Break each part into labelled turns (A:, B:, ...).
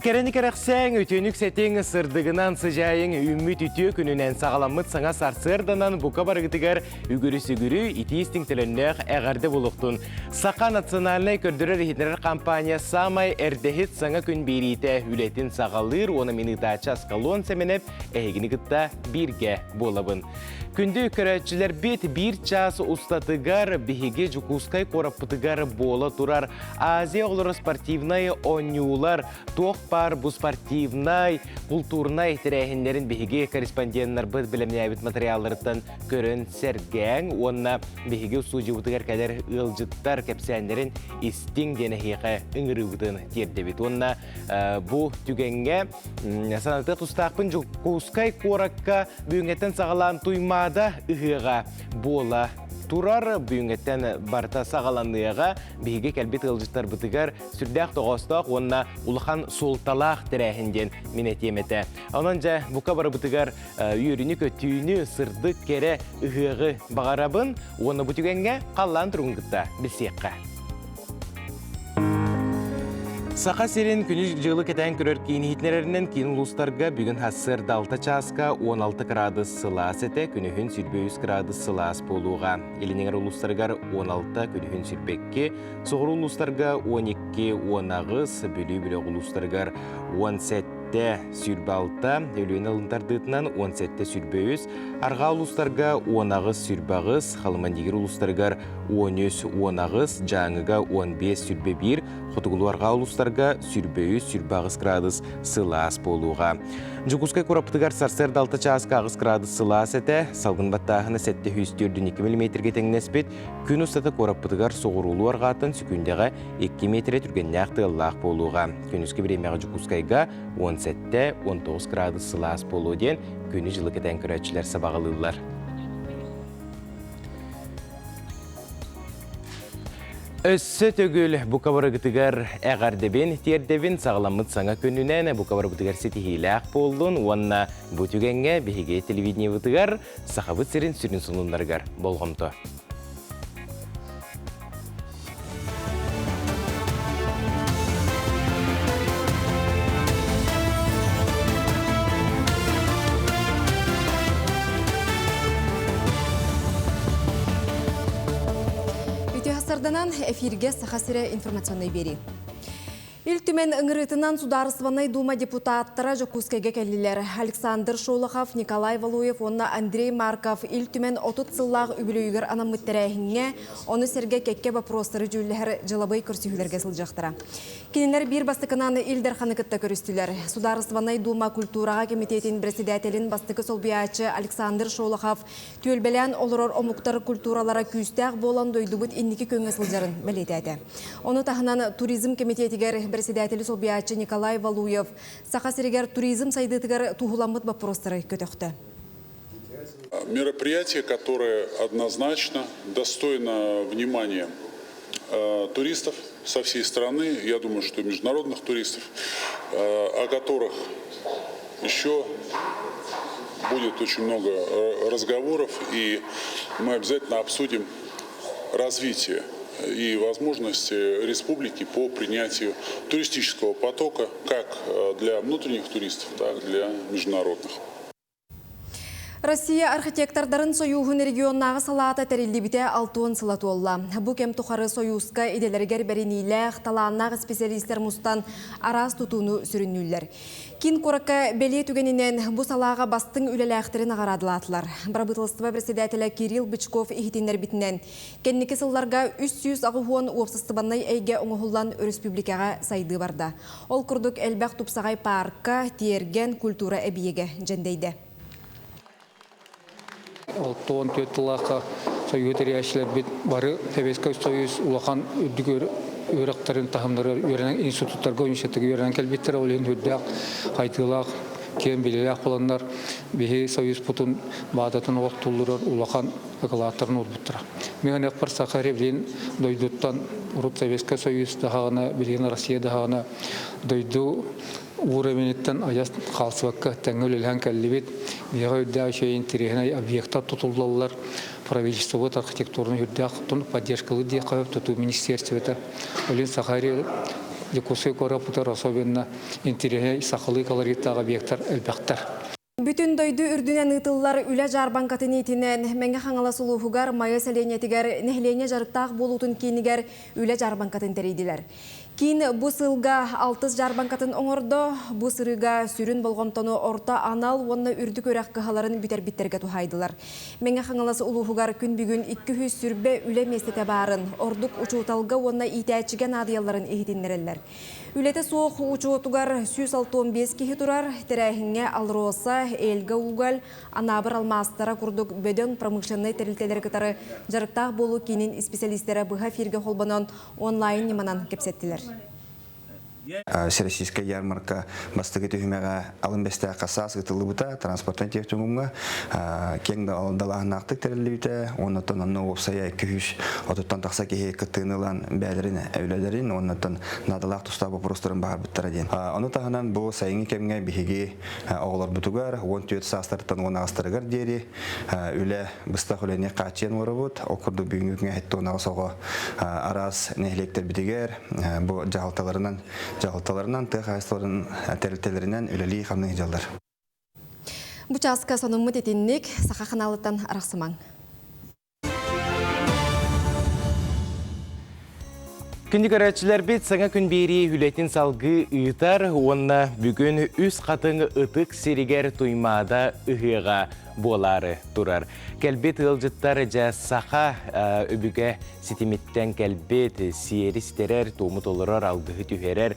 A: Кэрэни кэрэхсээҥ, үтүөнү үксэтиҥ, сырдыгынан сыдьаайыҥ, үүммүт үтүө күнүнэн саҕаламмыт саҥа сарсыарданан бука барыгытыгар үгүрү-сүгүрү, итии-истиҥ төлөннөөх эҕэрдэ буолуохтун. Саха национальнай көрдөрөр-иһитиннэрэр компания саамай эрдэһит саҥа күн биэриитэ үлэтин саҕалыыр уонна мин ыытааччы Аскалон Сэмэнэп эһигини кытта бииргэ буолабын. Күндү көрөөччүлэрбит биир чаас устатыгар биһиги Дьокуускай куораппытыгар буола турар Азия оҕолоро спортивнай оонньуулар туох баар бу спортивнай, култуурнай тэрээһиннэрин биһиги корреспонденнарбыт бэлэмнээбит материалларыттан көрөн сэргээҥ уонна биһиги устуудьуйабытыгар кэлэр ыалдьыттар кэпсээннэрин истиҥ диэн эһиэхэ ыҥырыыбытын тиэрдэбит. Уонна бу түгэҥҥэ санатыах тустаахпын Дьокуускай куоракка бүгүҥҥэттэн саҕалаан Туймаада ыһыаҕа буола турар. Бүгүҥҥэттэн барыта саҕаланыаҕа. Биһиги кэлбит ыалдьыттарбытыгар сүрдээх тоҕоостоох уонна улахан суолталаах тэрээһин диэн мин этиэм этэ. Онон дьэ, бука барыбытыгар үөрүүнү-көтүүнү, сырдык, кэрэ ыһыаҕы баҕарабын уонна бу түгэҥҥэ халлаан туругун кытта билсиэххэ. Саха сирин күнүс-дьылы кэтээн көрөр киин иһитиннэрэринэн киин улуустарга бүгүн сарсыарда 6 чааска 16 кыраадыс сылаас этэ, күнүһүн 23 кыраадыс сылаас буолуоҕа. Илин эҥэр улуустарыгар 16, күнүһүн 22, соҕуруу улуустарга 12, 18, Бүлүү бөлөх улуустарыгар 17, 26, Өлүөнэ ылын тардыытынан 17 23, арҕаа улуустарга 18 28, Халымандигир улуустарыгар 13 18, Дьааҥыга 15 21, хотугулуу арҕаа улуустарга 23 28 градус сылаас буолуоҕа. Дьокуускай куораппытыгар сарсыарда 6 чааска 8 градус сылаас этэ, салгын баттааһына 742 миллиметргэ тэҥнэспит, күн устата куораппытыгар соҕуруулуу арҕааттан сүкүндэҕэ 2 миэтэрэ түргэннээх тыаллаах буолуоҕа. Күнүскү бириэмэҕэ Дьокуускайга 17-19 градус сылаас буолуо диэн күнү-дьылы кэтээн көрөөччүлэр сабаҕалыыллар. Өссө төгүл бука барыгытыгар эҕэрдэбин тиэрдэбин саҕаламмыт саҥа күнүнэн бука барыбытыгар ситиһиилээх буоллун уонна бу түгэҥҥэ биһиги телевидениебытыгар Сахабыт сирин сүрүн сонуннарыгар болҕомто.
B: Үтүө сарданан эфиргэ Саха сирэ информационнай биэрии. Ил Түмэн ыҥырыытынан Судаарыстыбаннай Дума депутаттара Дьокуускайга кэллилэр. Александр Шолохов, Николай Валуев уонна Андрей Марков Ил Түмэн 30 сыллаах үбүлүөйүгэр анаммыт тэрээһиҥҥэ, ону сэргэ кэккэ боппуруостары дьүүллэһэр дьылабыай көрсүһүүлэргэ сылдьыахтара. Кинилэр биир бастакынан Ил Дарханы кытта көрүстүлэр. Судаарыстыбаннай Дума культураҕа кэмитиэтин председателин бастакы солбуйааччы Александр Шолохов Түөлбэлээн олорор омуктар культуралара күүстээх буолан дойдубут инники күөҥҥэ сылдьарын бэлиэтээтэ. Ону таһынан туризм кэмитиэтигэр председатели солбуйааччы Николай Валуев Саха сиригэр туризм сайдыытыгар туһуламмыт боппуруостары көтөхтө.
C: Мероприятие, которое однозначно достойно внимания туристов со всей страны, я думаю, что международных туристов, о которых еще будет очень много разговоров, и мы обязательно обсудим развитие и возможности республики по принятию туристического потока как для внутренних туристов, так и для международных.
B: Россия архитектордарын сойууһун регионнааҕы салаата тэриллибитэ 60 сыла туолла. Бу кэм тухары сойууска идэлэригэр бэриниилээх, талааннаах исписэлиистэр мустан араас тутууну сүрүннүүллэр. Киин куоракка бэлиэ түгэнинэн бу салааҕа бастыҥ үлэлээхтэри наҕараадалаатылар. Бырабыыталыстыба председателэ Кирилл Бычков иһитиннэрбитинэн, кэнники сылларга 380 уопсастыбаннай эйгэ оҥоһуллан өрөспүүбүлүкэҕэ сайдыы барда. Ол курдук элбэх тупсаҕай паарка, тиэргэн, культура эбийиэгэ дьэндэйдэ.
D: 64 тыллаахха Союһу тэрийээччилэрбит бары Советскай Союз улахан үрдүк үөрэхтэрин таһымнарыгар үөрэнэн институттарга, университеттарга үөрэнэн кэлбиттэрэ. Ол иһин үрдээх хайдыылаах, киэҥ билиилээх буоланнар биһи Союзпутун баадатын олохтуулларыгар улахан акылааттарын уурбуттара. Мин ынахпар Саха билигин дойдуттан урут Советскай Союз даһаҕына, билигин Россия даһаҕына дойду уровениттан айас хаалсыбакка тэҥҥэ үлэлэһэн кэллибит. Биһиэхэ үрдээх үчүгэй интэриэһинэй объектар тутуллаллар. Правительствобыт архитектураны үрдээх поддержкалыыр диэххэ сөп тутуу министерствота. Олин Саха Дьокуускай куораппытыгар особенно интэриэһинэй сахалыы колориттаах объектар элбэхтэр.
B: Бүтүн дойду үрдүнэн ыытыллар үлэ дьаарбаҥкатын иитинэн Мэҥэ Хаҥалас улууһугар Майа сэлиэнньэтигэр нэһилиэнньэ дьарыктаах буолуутун киинигэр үлэ дьаарбаҥкатын тэрийдилэр. Киин бу сылга алтыс дьаарбаҥкатын оҥордо. Бу сырыыга сүрүн болҕомтону орто анал уонна үрдүк үөрэх кыһаларын бүтэрбиттэргэ туһаайдылар. Мэҥэ Хаҥалас улууһугар күн бүгүн 220 үлэ миэстэтэ баарын, ордук учууталга уонна иитээччигэ наадыйалларын иһитиннэрэллэр. Үлэтэ суох учуотугар 165 киһи турар, тэрээһиҥҥэ АЛРОСА, Эльга Уголь, Анаабыр алмаастара курдук бөдөҥ промышленнай тэрилтэлэри кытары дьарыктаах буолуу киинин исписэлиистэрэ быһа эфиргэ холбонон онлайн ньыманан кэпсэттилэр.
E: Всероссийскай ярмарка бастакы түһүмэҕэ алын бэстээххэ саас ыытыллыбыта, транспортнай техникумҥа киэҥ далааһыннаахтык тэриллибитэ, оннуттан онно уопсайа 230-тан тахса киһи кыттыыны ылан бэйэлэрин үлэлэрин уоннаттан наадалаах тустаах боппуруостарын баһарбыттара диэн. Ону таһынан бу сайыҥҥы кэмҥэ биһиги оҕолорбутугар 14 саастарыттан 18-тарыгар диэри үлэ быстах үлэни хааччыйан олоробут. Ол курдук бүгүҥҥү күҥҥэ 78 оҕо араас нэһилиэктэрбитигэр бу дьаһалталарынан дьаһалталарынан тыа хаһаайыстыбаларын тэрилтэлэринэн үлэлии-хамныы сылдьаллар.
B: Бу чааска сонуммут итинник Саха ханаалыттан арахсымаҥ.
A: Күндү көрөөччүлэрбит саҥа күн биэрии үлэтин салгыы ыытар уонна бүгүн Үс Хатыҥ ытык сиригэр Туймаада ыһыаҕа буолаары турар. Кэлбит ыалдьыттар дьэ саха өбүгэ ситимиттэн кэлбит, сиэри ситэрэр, туому толорор, алгыһы түһэрэр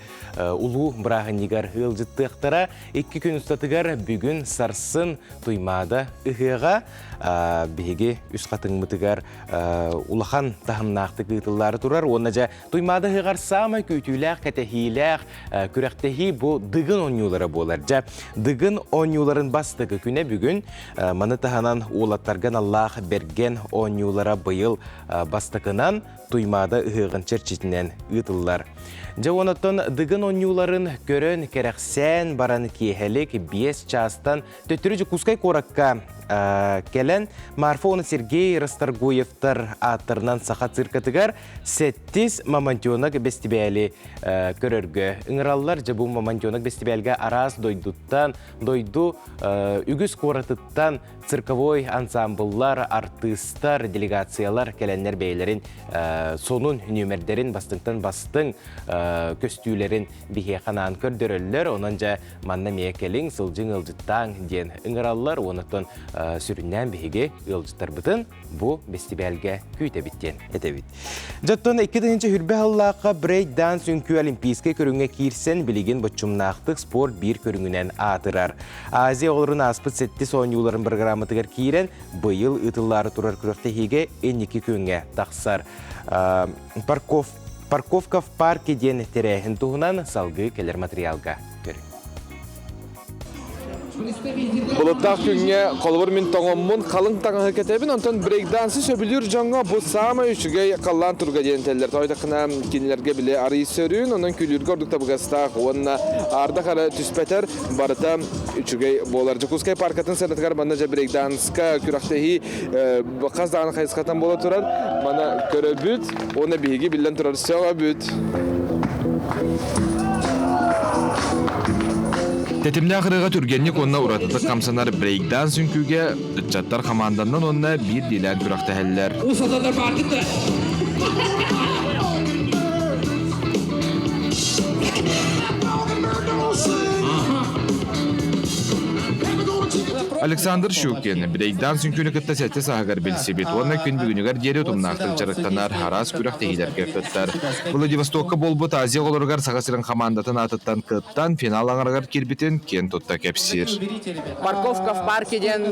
A: улуу бырааһынньыгар ыалдьыттыахтара. Икки күн устатыгар бүгүн сарсын Туймаада ыһыаҕа биһиги үс хатыҥмытыгар улахан таһымнаахтык ыытыллаары турар уонна дьэ Туймаада ыһыаҕар саамай күүтүүлээх, кэтэһиилээх күрэхтэһии бу Дыгын оонньуулара буолар. Дьэ, Дыгын оонньууларын бастакы күнэ бүгүн маны таһынан уолаттарга аналлаах Бэргэн оонньуулара быйыл бастакынан Туймаада ыһыаҕын чэрчитинэн ыытыллар. Дьэ, онон Дыгын оонньууларын көрөн, кэрэхсээн баран киэһэлик 5 чаастан Төттөрү Дьокуускай куоракка кэлэн Марфа уонна Сергей Расторгуевтар ааттарынан саха циркатыгар сэттис мамонтенок бэстибээли көрөргө ыҥыраллар. Дьэ бу мамонтенок бэстибээлгэ араас дойдуттан, дойду үгүс куоратыттан цирковой ансамбллар, артыыстар, делегациялар кэлэннэр бэйэлэрин сонун нүөмэрдэрин бастыҥтан бастыҥ көстүүлэрин биһиэхэ анаан көрдөрөллөр. Онон дьэ манна эмиэ кэлиҥ, сылдьыҥ, ыалдьыттааҥ диэн ыҥыраллар. Уоннаттан сүрүннээн биһиги ыалдьыттарбытын бу бэстибээлгэ күүтэбит диэн этэбит. Дьоттон 2020 сыллаахха брейк-данс үҥкүү олимпийскай көрүҥҥэ киирсэн, билигин боччумнаахтык спорт биир көрүҥүнэн аатырар. Азия оҕолорун ааспыт сэттис оонньууларын программатыгар киирэн, быйыл ыытыллаары турар күрэхтэһиигэ инники күөҥҥэ тахсар. Парков Парковка в парке диэн тэрээһин туһунан салгыы кэлэр материалга көрүҥ.
F: Былыттаах күҥҥэ холобур мин тоҥоммун халыҥ таҥаһы кэтэбин, онтон брейкдансы сөбүлүүр дьоҥҥо бу саамай үчүгэй халлаан туруга диэн этэллэр. Тоойдоххуна кинилэргэ били арый сөрүүн, онон күлүүргэ ордук табыгастаах уонна ардах эрэ түспэтэр барыта үчүгэй буолар. Дьокуускай паркатын сыанатыгар манна дьэ брейкданска күрэхтэһии хас даҕаны хайысхатан буола турар. Мана көрөбүт уонна биһиги биллэн турар сөҕөбүт.
G: Тэтимнээх ырыаҕа түргэнник уонна уратытык хамсанар брейкданс үҥкүүгэ ыччаттар хамаанданнан уонна биирдиилээн күрэхтэһэллэр. Александр Щукин брейкданс үҥкүүнү кытта сэттэ сааһыгар билсибит уонна күн бүгүнүгэр диэри утумнаахтык дьарыктанар араас күрэхтэһиилэргэ кыттар. Владивостокка буолбут Азия оҕолоругар Саха сирин хамаандатын аатыттан кыттан финал аҥарыгар киирбитин киэн тутта кэпсиир.
H: Парковка в парке диэн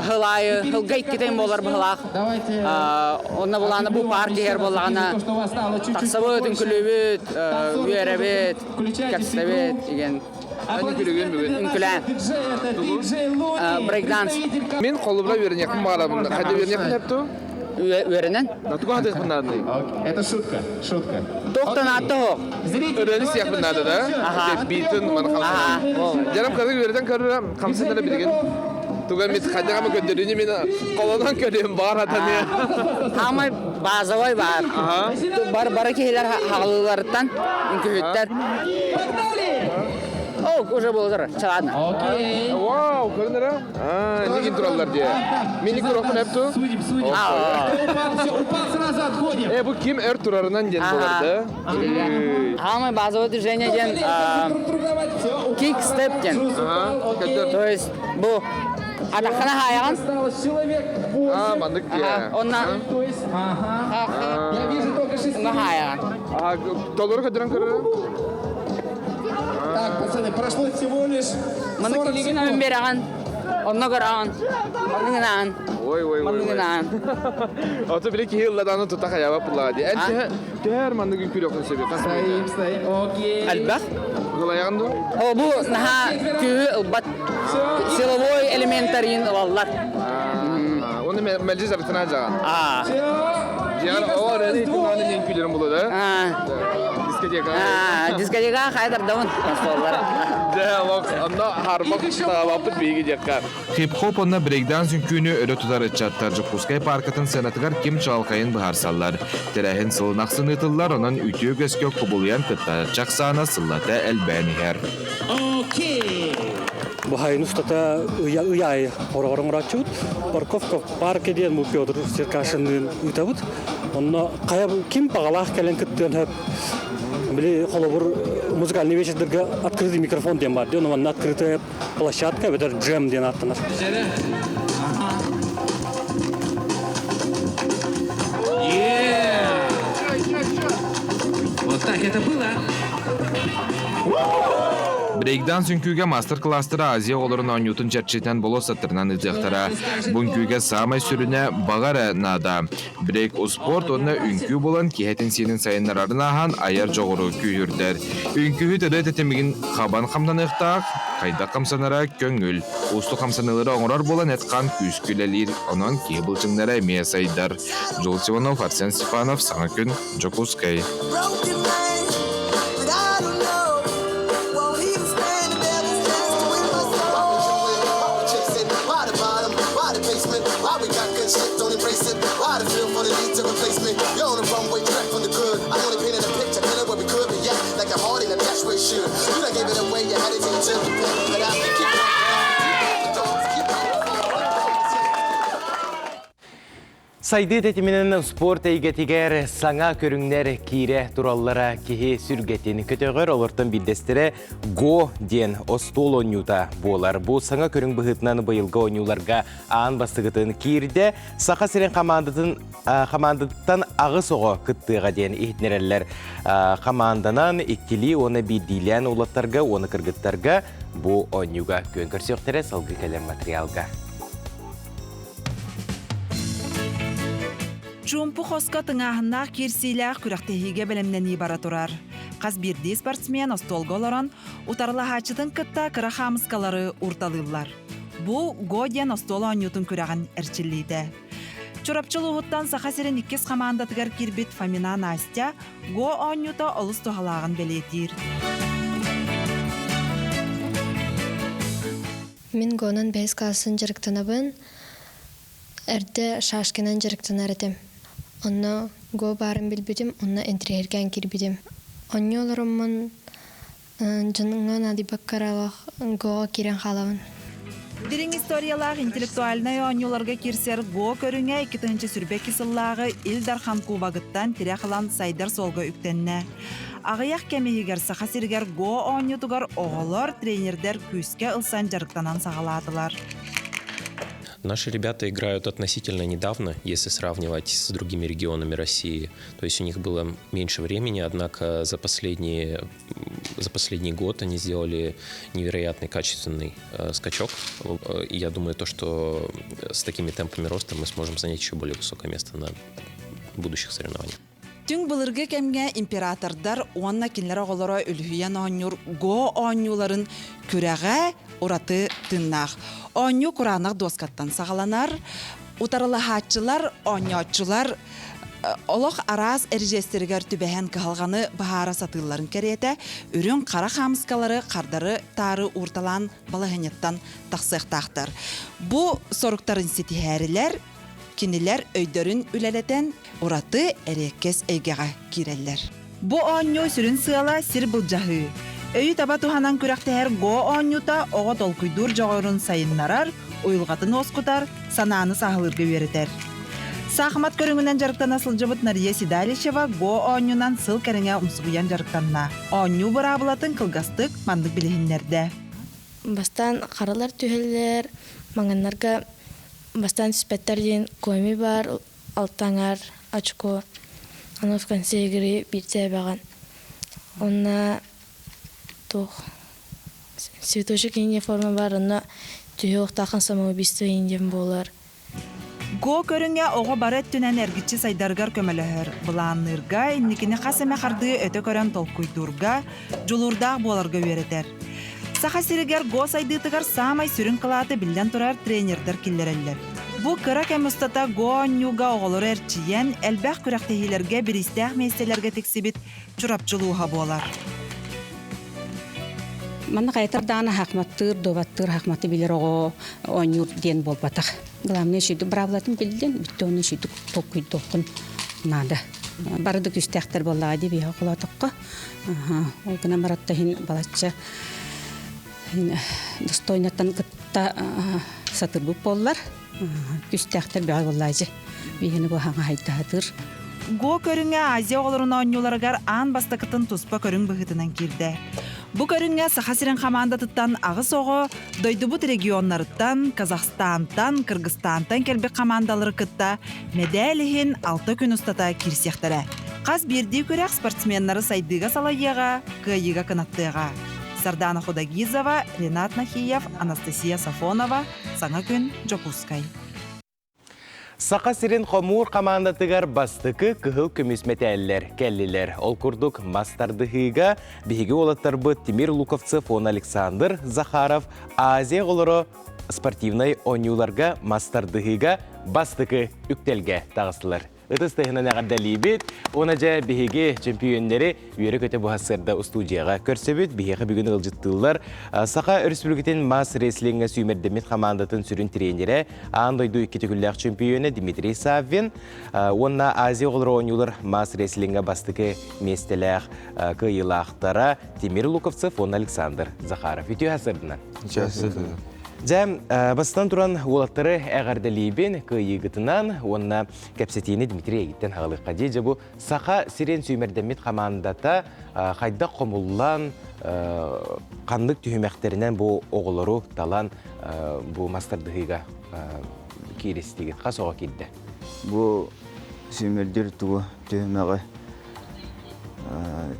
H: сыл аайы сылга иккитин буолар быһылаах. Онно булаана бу парк иһэр буоллаҕына тахсабыт, үҥкүлүүбүт, үөрэбит, кэпсэтэбит деген
F: Үҥкүлүүгүн бүгүн?
H: Үҥкүлээн. Брейкданс.
F: Мин холобура үөрэниэхпин баҕарабын. Хайда үөрэниэхпин сөп дуу?
H: Үөрэнэн.
F: Тугу хатыахпын нааданый?
H: Это шутка, шутка. Туохтан аатта оһох?
F: Ырыаны сиэхпин наада да? Биитин маны хамсанан. Жарам кырдык үөрэтэн көрөрө хамсанара билигин. Туга мит хайдах ама көрдөрүүнү мин колонон көрүм бар атаны.
H: Хамай базовый бар. Бар бары киһилэр хаҕылыыларыттан үҥкүүһүттэр. О, уже было Чаладно.
F: Окей. Вау, көрүнөрө? Аа, нигин тураллар дии. Мини курохун эпту?
H: Упал
F: сразу отходим. Э, бу ким өр турарынан диэн болар да?
H: Самое базовое движение диэн кик степ диэн. То есть бу атаххана хаайаҕын.
F: А, маннык дии.
H: Онна Я вижу только шесть. хаайаҕын.
F: А, толору көдөрөн көрөр.
H: Так, пацаны, прошло всего лишь Маннык илигин өн бераҕын. Онно көрөҕүн. Манныгынаан.
F: Ой, ой, ой.
H: Манныгынаан.
F: Ото били киһи ылладааны тута хаяба пуллаға ди. Эн төһөр маннык үкүрөкүн сөбү.
H: Стоим, стоим. Окей. Элбэх.
F: Гылайагын ду?
H: О, бу наха күүһү ылбат. Силовой элементарин ылаллар.
F: Оны мэлжи жарытына жаған. А. Жар, о, рәді итин нен күйлерін болады,
H: а?
F: Дискотека.
H: А, дискотека хайдардауын.
F: Дә, лок, онно харбак таалаппыт биги дьякка.
G: Хип-хоп онна брейкданс үҥкүүнү өрө тутар ыччаттар Дьокуускай пааркатын сыанатыгар ким чаҕылхайын быһаарсаллар. Тэрээһин сылын ахсын ыытыллар, онон үтүө үгэскэ кубулуйан кыттааччы ахсаана сыллата элбээн иһэр.
I: Бу хайын устата ый аайы хороҕор оҥорооччубут. Парковка в парке диэн бу Петр Черкашинныын ыытабыт. Онно хайа ким баҕалаах кэлэн кыттыан сөп. Били холобур музыкальный вечердерге открытый микрофон диэн бар диэн манна открытая площадка эбэтэр джем диэн ааттанар.
G: Вот так это было. Брейкданс үҥкүүгэ мастер-класстара Азия оҕолорун оонньуутун чэрчитинэн болуоссаттарынан ыытыахтара. Бу үҥкүүгэ саамай сүрүнэ баҕа эрэ наада. Брейк успуорт уонна үҥкүү буолан киһи этин-сиинин сайыннарарын ааһан айар дьоҕуру күүһүрдэр. Үҥкүүһүт ырыа тэтимигин хабан хамнаныахтаах, хайдах хамсанара көҥүл. Уустук хамсаныылары оҥорор буолан эт-хаан күүскэ үлэлиир, онон киһи былчыҥнара эмиэ сайдар. Дьулус Иванов, Арсен Степанов, Саҥа күн, Дьокуускай.
A: Сайдыы тэтиминэн спорт эйгэтигэр саҥа көрүҥнэр киирэ тураллара киһи сүргэтин көтөҕөр. Олортон биирдэстэрэ Го диэн остуол оонньуута буолар. Бу саҥа көрүҥ быһыытынан быйылгы оонньууларга аан бастакытын киирдэ. Саха сирин хамаандатын хамаандаттан аҕыс оҕо кыттыаҕа диэн иһитиннэрэллэр. Хамаанданан иккилии уонна биирдиилээн уолаттарга уонна кыргыттарга бу оонньууга күөн көрсүөхтэрэ салгыы кэлэр материалга.
J: Чуумпу хоско тыҥааһыннаах киирсиилээх күрэхтэһиигэ бэлэмнэнии бара турар. Хас биирдии спортсмен остуолга олорон, утарылаһааччытын кытта кыра хаамыскалары уурталыыллар. Бу Го диэн остуол оонньуутун күрэҕин эрчиллиитэ. Чурапчы улууһуттан Саха сирин иккис хамаандатыгар киирбит Фомина Настя Го оонньуута олус туһалааҕын бэлиэтиир.
K: Мин Гонан бэһис классын дьарыктанабын. Эрдэ шашканан дьарыктанар этим. Онно Го баарын билбитим, онно интириэһиргээн киирбитим. Онньу олороммун дьоҥҥо наадыйбакка эрэ Гоҕа киирэн хаалабын.
J: Дириҥ историялаах интеллектуальнай оонньууларга киирсэр Го көрүҥэ 2022 сыллааҕы Ил Дархан Кубогыттан тирэх ылан сайдар суолга үктэннэ. Аҕыйах кэм иһигэр Саха сиригэр Го оонньуутугар оҕолор, тренердэр күүскэ ылсан дьарыктанан саҕалаатылар.
L: Наши ребята играют относительно недавно, если сравнивать с другими регионами России. То есть у них было меньше времени, однако за, последние, за последний год они сделали невероятный качественный э, скачок. И я думаю, то, что с такими темпами роста мы сможем занять еще более высокое место на будущих соревнованиях.
J: Түҥ былыргы кэмҥэ императордар уонна кинилэр оҕолоро үлүһүйэн оонньуур Го оонньууларын күрэҕэ ураты тыыннаах. Оонньуу кураанах дуоскаттан саҕаланар. Утарылаһааччылар, оонньооччулар Олох араас эридьиэстэригэр түбэһэн кыһалҕаны быһаара сатыылларын кэриэтэ, үрүҥ хара хаамыскалары хардары-таары уурталаан балаһыанньаттан тахсыахтаахтар. Бу соруктарын ситиһээрилэр, кинилэр өйдөрүн үлэлэтэн ураты эриэккэс эйгэҕэ киирэллэр. Бу оонньуу сүрүн сыала сир былдьаһыы. Өйү таба туһанан күрэхтэһэр Го оонньуута оҕо толкуйдуур дьоҕурун сайыннарар, уйулҕатын уоскутар, санааны сааһылыырга үөрэтэр. Саахымат көрүҥүнэн дьарыктана сылдьыбыт Нария Седалищева Го оонньуунан сыл кэриҥэ умсугуйан дьарыктанна. Оонньуу быраабылатын кылгастык маннык билиһиннэрдэ.
K: Бастаан харалар түһэллэр, маҥаннарга бастаан түспэттэр диэн коми баар, алтаҥар очко, ону в конце игры биирдэ эбэҕин. Онно туох цветочек инде форма баар, онно түһүө самоубийство диэн буолар.
J: Го көрүҥэ оҕо бары өттүнэн эргиччи сайдарыгар көмөлөһөр, былаанныырга, инникини хас эмэ хардыы өтө көрөн толкуйдуурга, дьулуурдаах буоларга үөрэтэр. Саха сиригэр Го сайдыытыгар саамай сүрүн кылааты биллэн турар тренердэр киллэрэллэр. Бу кыра кэм устата Го оонньууга оҕолору эрчийэн, элбэх күрэхтэһиилэргэ бириистээх миэстэлэргэ тиксибит Чурапчы улууһа буолар.
M: Манна хайатар даҕаны хахматтыыр, дуобаттыыр, хахматы билэр оҕо оонньуур диэн буолбатах. Главное, сүйдүк быраабылатын биллин, бүттэ оны сүйдүк толкуйдуоххун наада. Бары да күүстээхтэр буоллаҕа дии биһиэхэ холоотоххо. Ол гынан баратта иһин балачча достойнаттан кытта сатырбыт буоллар. Күүстээхтэр бөҕө буоллаадьы. Биһини бу хаҥа хайдаһатыр.
J: Го көрүҥэ Азия оҕолорун оонньууларыгар аан бастакытын туспа көрүҥ быһыытынан киирдэ. Бу көрүҥҥэ Саха сирин хамаандатыттан аҕыс оҕо дойдубут регионнарыттан, Казахстантан, Кыргызстантан кэлбит хамаандалары кытта мэдээл иһин 6 күн устата киирсиэхтэрэ. Хас биирдии күрэх спортсменнары сайдыыга салайыаҕа, кыайыыга кынаттыаҕа. Сардана Худогизова, Ренат Нахиев, Анастасия Сафонова, Саҥа күн, Дьокуускай.
A: Саха сирин хомуур хамаандатыгар бастакы кыһыл көмүс мэтээллэр кэллилэр. Ол курдук мас тардыһыыга биһиги уолаттарбыт Тимир Луковцев уонна Александр Захаров Азия оҕолоро спортивнай оонньууларга мас тардыһыыга бастакы үктэлгэ таҕыстылар. Ытыс тыаһынан эҕэрдэлиибит. Уонна дьэ биһиги чөмпүйүөннэри үөрэ-көтө бу сарсыарда устуудьуйаҕа көрсөбүт. Биһиэхэ бүгүн ыалдьыттыыллар Саха Өрөспүүбүлүкэтин мас-рестлиҥҥэ сүүмэрдэммит хамаандатын сүрүн тренерэ, аан дойду икки төгүллээх чөмпүйүөнэ Дмитрий Саввин уонна Азия оҕолоро оонньуулар мас-рестлиҥҥэ бастакы миэстэлээх кыайыылаахтара Тимир Луковцев уонна Александр Захаров. Үтүө сарсыарданан.
E: Үтүө сарсыарданан.
A: Дьэ, бастатан туран уолаттары эҕэрдэлиибин кыайыыгытынан уонна кэпсэтиини Дмитрий эйигиттэн аҕалыахха дии. Дьэ бу Саха сирин сүүмэрдэммит хамаандата хайдах хомуллан, ханнык түһүмэхтэринэн бу оҕолору талан бу мас тардыһыыга кииристигит? Хас оҕо киирдэ?
E: Бу сүүмэрдир тугу түһүмэҕи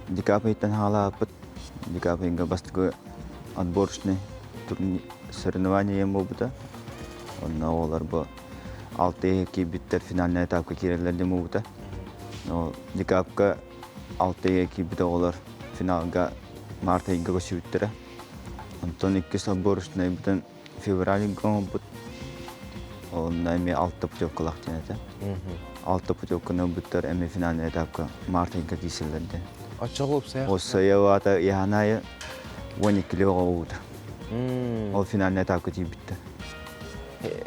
E: декабрь ыйтан хаалааппыт. Декабрь ыйга бастакы отборочный соревнование буолбута. Онно оҕолор бу алты киирбиттэр финальный этапка киирэллэр диэн буолбута. Декабрьга алты ыйга киирбит оҕолор финалга март ыйга көсүбүттэрэ. Онтон иккис отборочнайбытын февраль ыйга оҥорбут. Онно эмиэ алта путевкалаах диэн этэ. Алта путевканы ылбыттар эмиэ финальный этапка март ыйга киирсэллэр диэн.
A: Оччоҕо уопсайа?
E: Уопсайа аата Яханаайы 12 оҕо буолбута. Ол финальный этапка тиийбиттэр.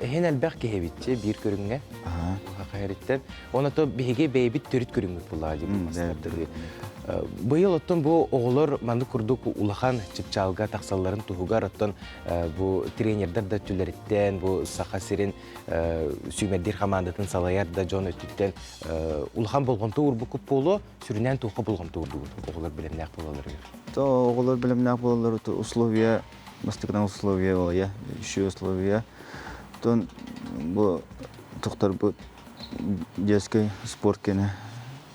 A: Иһин элбэх киһи эбитчи биир көрүҥҥэ. Хаһариттэн. Оны то биһиги бэйбит төрүт көрүҥмүт буллаҕа дии мастардыы. Быйыл оттон бу оҕолор маннык курдук улахан чыпчаалга тахсалларын туһугар оттон бу тренердэр да өттүлэриттэн, бу Саха сирин сүүмэрдиир хамаандатын салайар да дьон өттүттэн улахан болҕомто уурбуккут буолуо, сүрүнээн туохха болҕомто уурдугут оҕолор бэлэмнээх буолалларыгар?
E: То оҕолор бэлэмнээх буолаллар условия бастакынан условия буолуо, еще условия. Тон бу тохторбут детский спорт кene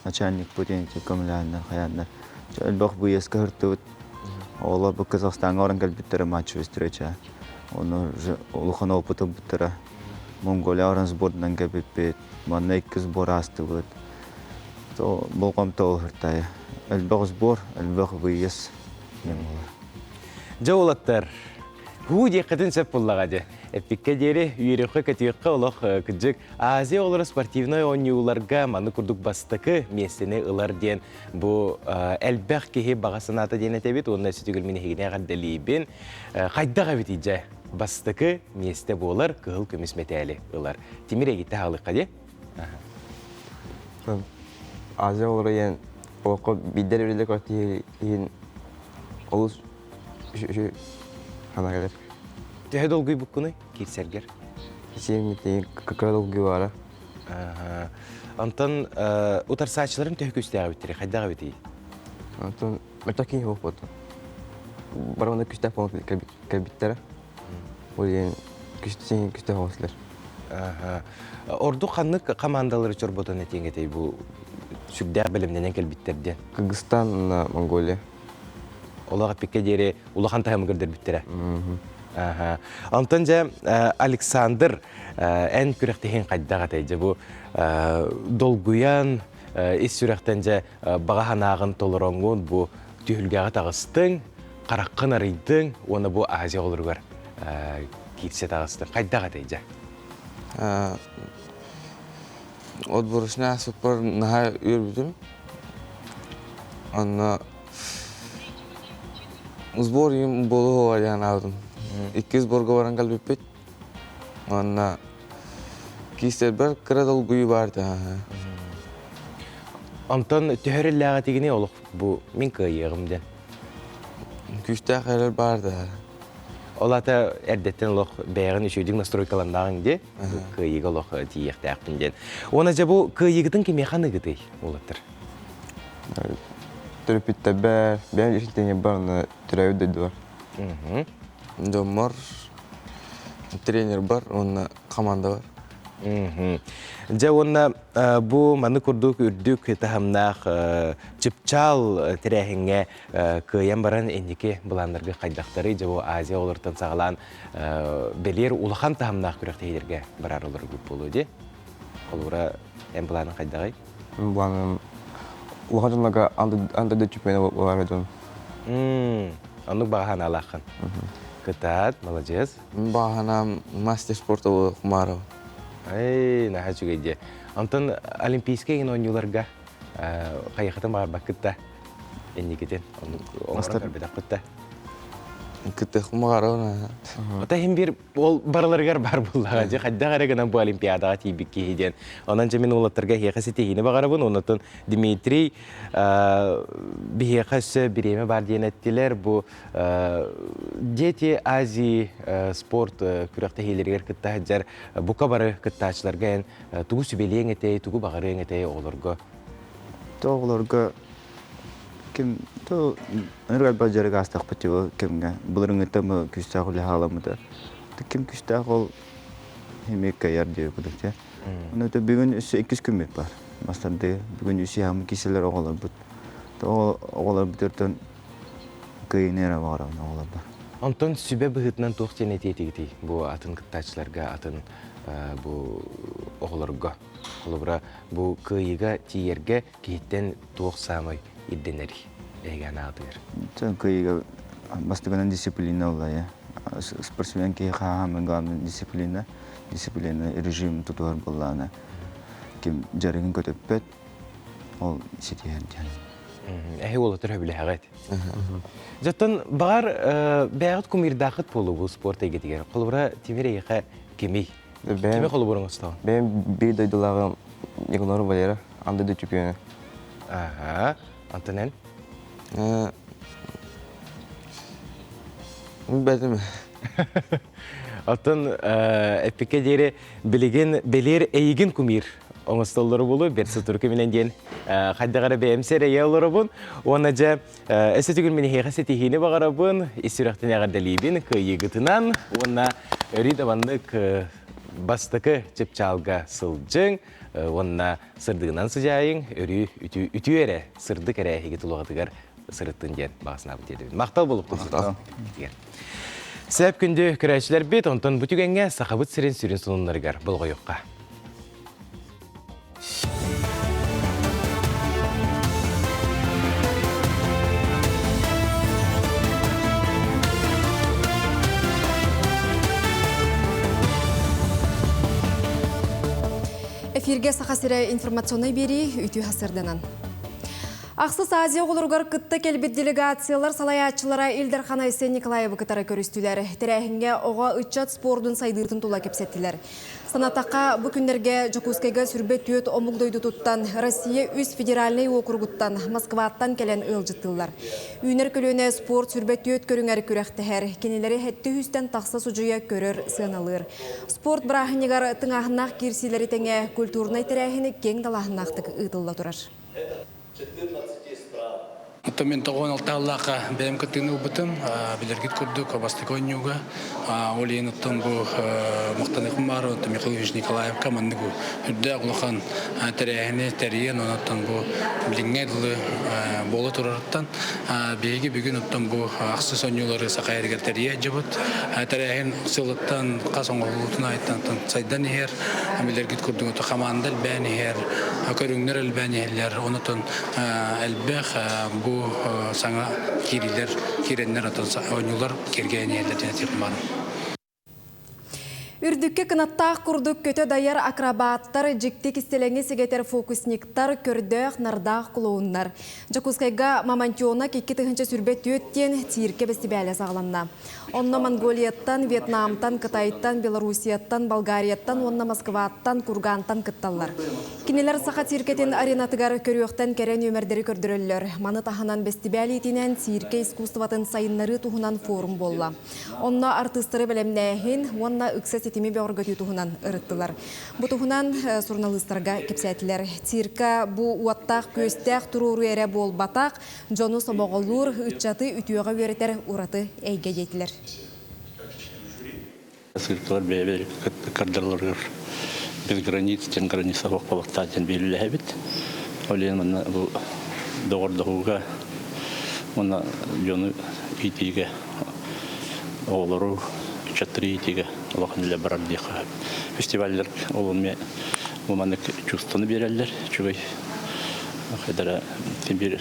E: начальник путин көмөлөөннөр хаяннар. Элбэх выездка хыртыбыт. Оҕолор бу Казахстаҥҥа баран кэлбиттэрэ матчевый встреча. Ону уже улахан опыт ылбыттара. Монголия баран сборынан кэлбиппит. Манна икки сбор аастыбыт. То болҕомто ол хыртайа. Элбэх сбор, элбэх выезд диэн буолар.
A: Дьэ уолаттар, Һуу диэххитин сөп буллаҕа дии. Эппиккэ диэри үөрүөххэ-көтүөххэ олох кырдьык Азия оҕолоро спортивнай оонньууларга маны курдук бастакы миэстэни ылар диэн бу элбэх киһи баҕа санаата диэн этэбит уонна өссө мин эһигини эҕэрдэлиибин. Хайдах эбитий дьэ бастакы миэстэ буолар кыһыл көмүс мэтээли ылар. Тимир эгитте хаалыахха дии.
N: Азия оҕолоро диэн олоххо биирдэ эрэ биллэр иһин олус хана кэлэр.
A: Төһө долгуйбуккунуй киирсэргэр?
N: Сиэммитин кыра долгуй баара.
A: Онтон утарсааччыларым төһө күүстээх эбиттэрий, хайдах эбитий?
N: Онтон мөлтөх киһи буолбут. Бары онно күүстээх буолан кэлбиттэрэ. Ол иһин күстээх оҕустулар.
A: Ордук ханнык командалары чорботон этиэҥ этэй бу сүрдээх бэлэмнэнэн кэлбиттэр диэн?
N: Кыргызстан уонна Монголия.
A: Олох эппиккэ диэри улахан таһымы көрдөрбүттэрэ. Онтон дьэ Александр эн күрэхтэһиин хайдах этэй? Дьэ бу долгуйан ис сүрэхтэн дьэ баҕа санааҕын толороҥҥун бу түһүлгэҕэ таҕыстыҥ, хараххын арыйдыҥ уонна бу Азия оҕолоругар киирсэ таҕыстыҥ. Хайдах этэй дьэ?
N: Отборочнай ааспыппар наһаа үөрбүтүм. Онно сбор им буолуо диэн аабытым. Икки сборга баран кэлбиппит. Уонна киистэрбэр кыра долгуйуу баар этэ.
A: Онтон төһөрүллээҕи тигини олох бу мин кыайыаҕым диэн.
N: Күүстээх эрэл баар да.
A: Ол ата эрдэттэн олох бэйэҕин үчүгэйдик настройкаланнаҕыҥ дии. Кыайыыга олох тиийиэхтээхпин диэн. Уонна дьэ бу кыайыыгытын кимиэхэ аныгытый уолаттар?
N: Төрөппүттэрбэр, бэйэм ишин бар, онно төрөөбүт дойдубар. Дьоммор, тренер бар уонна команда бар.
A: Дьэ уонна бу маны курдук үрдүк таһымнаах чыпчаал тэрээһиҥҥэ кыайан баран инники былааннарга хайдахтарый дьэ бу Азия оҕолортон саҕалаан бэлиэр улахан таһымнаах күрэхтэһиилэргэ барар олорбут буолуо дии. Холобура, эн былааның хайдаҕый?
N: Былааным улахан дьоннорго анда чемпиона буолар дьон.
A: Оннук баҕа санаалааххын. Кытаат, маладьыас.
N: Баҕа санаам мастер спорта Хумаров.
A: Эй, наһаа үчүгэй дии. Онтон Олимпийскай оонньууларга хайыхатын баҕарбаккыт да инникитин оннук оҥорон көрбөтөххүт да.
N: Кытыах маҕарабын.
A: Ота иһин биир ол барыларыгар бар буоллаҕа дьэ хайдах эрэ гынан бу олимпиадаҕа тиийбит киһи диэн. Онон дьэ мин уолаттарга эһиэхэ ситиһиини баҕарабын. Оннотон Дмитрий биһиэхэ өссө бириэмэ бар диэн эттилэр. Бу Дети Азии спорт күрэхтэһиилэригэр кытта сылдьар бука бары кыттааччыларга эн тугу сүбэлиэҥ этэй, тугу баҕарыаҥ этэй оҕолорго?
E: Оҕолорго ким то ынырык элбэх дьарык аастахпыт дьэ кэмҥэ былырыҥҥыттан бу күүстээх үлэ хааламмыта. Ким күүстээх ол эмиэ кыайар диye курдук дьэ. Ону бүгүн өссө иккис күммүт бар. Бастарды бүгүн үс яһамы киселер оҕолорбут. Оҕолорбут өртөн кыайыыны эрэ баҕарабын оҕолорбор.
A: Онтон сүбэ быһыытынан туох диэн этиэтигитий бу атын кыттааччыларга, атын бу оҕолорго? Холобура, бу кыайыыга тиийэргэ киһиттэн туох саамай ирдэнэрий эһиги анаатыгар?
E: Кыайыыга бастакынан дисциплина буолла Спортсмен киһи хаһаамын главный дисциплина, дисциплина режим тутуһар буоллаҕына ким дьарыгын көтөппөт, ол ситиһэр диэн.
A: Эһи уолаттар сөбүлэһэҕит. Дьоттон баҕар бэйэҕит кумирдаахыт буолуу бу спорт эйгэтигэр. Холобура, Тимир эйиэхэ кимий? Кими холобуруҥ остоон?
N: Бэйэм биир дойдулааҕым Егор Валера, анда да чемпиона.
A: Ага. Антон эн?
N: Бэтим.
A: Оттон эппиккэ диэри билигин бэлиэр эйигин кумир оҥостоллору булу бэрт сутур күмүнэн диэн хайдах эрэ бэйэм сэрэйэ олоробун. Уонна дьэ өссө түгүл мин эһиэхэ ситиһиини баҕарабын, ис сүрэхтэн эҕэрдэлиибин кыайыыгытынан уонна өрүү да маннык бастакы чыпчаалга сылдьыҥ уонна сырдыгынан сыдьаайыҥ, өрүү үтүө эрэ, сырдык эрэ эһиги тулаҕытыгар сырыттын диэн баҕа санаабын тиэрдэбин. Махтал болуптун. Сөп күндү көрөөччүлэрбит, онтон бу түгэҥҥэ Сахабыт сирин сүрүн сонуннарыгар болҕойуохха.
B: Эфиргэ Саха сирэ информационнай биэрии үтүө сырданан. Ахсыс Азия оҕолоругар кытта кэлбит делегациялар салайааччылара Ил Дархан Айсен Николаевы кытары көрүстүлэр. Тэрээһиҥҥэ оҕо ыччат спордун сайдыытын тула кэпсэттилэр. Санатахха, бу күннэргэ Дьокуускайга сүрбэ түөрт омук дойдутуттан, Россия үс федеральнай уокуругуттан, Москваттан кэлэн ыалдьыттыыллар. Үүнэр көлүөнэ спорт сүрбэ түөрт көрүҥэр күрэхтэһэр. Кинилэри сэттэ сүүстэн тахса судьуйа көрөр, сыаналыыр. Спорт бырааһынньыгар тыҥааһыннаах киирсиилэри тэҥэ культурнай тэрээһин киэҥ далааһыннаахтык ыытылла турар.
O: Оттон мин 96-лаахха бэйэм кыттыыны ылбытым. Билэргит курдук, бастакы оонньууга. Ол иһин оттон бу махтаныахпын баар, оттон Михаил Ильич Николаевка маннык үрдээх улахан тэрээһини тэрийэн, онон бу билиҥҥэ дылы буола турарыттан биһиги бүгүн оттон бу ахсыс оонньуулары Саха сиригэр тэрийэ сылдьыбыт. Тэрээһин сылыттан хас оҥоһуллуутун айыттан сайдан иһэр. Билэргит курдук хамаанда элбээн иһэр, көрүҥнэр элбээн иһэллэр. Онон элбэх бу саҥа киириилэр киирэннэр отон оонньуулар киэргээн иһэллэр диэн этиэхпин баҕарабын.
B: Үрдүккэ кынаттаах курдук көтө дайар акробаттар, дьикти кистэлэҥи сэгэтэр фокусниктар, көрдөөх нардаах клоуннар. Дьокуускайга Мамонтенок 2024 диэн цииркэ бэстибээлэ саҕаланна. Онно Монголияттан, Вьетнамтан, Кытайтан, Белоруссияттан, Болгарияттан уонна Москваттан, Кургантан кытталлар. Кинилэр Саха циркэтин аренатыгар көрүөхтэн кэрэ нүөмэрдэри көрдөрөллөр. Маны таһынан бэстибээл иитинэн цииркэ искусствотын сайыннарыы туһунан форум буолла. Онно артыыстары бэлэмнээһин уонна ыкса ситими бөҕөргөтүү туһунан ырыттылар. Бу туһунан суруналыыстарга кэпсээтилэр. Цирка бу уоттаах-күөстээх туруоруу эрэ буолбатах, дьону сомоҕолуур, ыччаты үтүөҕэ үөрэтэр ураты эйгэ диэтилэр.
P: Циркалар бэйэ-бэйэлэрин кардарларыгар без границ диэн граница суох буолуохтаах диэн биирилэһэбит. Ол иһин манна бу доҕордоһууга уонна дьону иитиигэ оҕолору ыччаттары иитиигэ улахан үлэ барар диэххэ сөп. Фестиваллар ол эмиэ бу маннык чувствоны биэрэллэр үчүгэй хайдара биир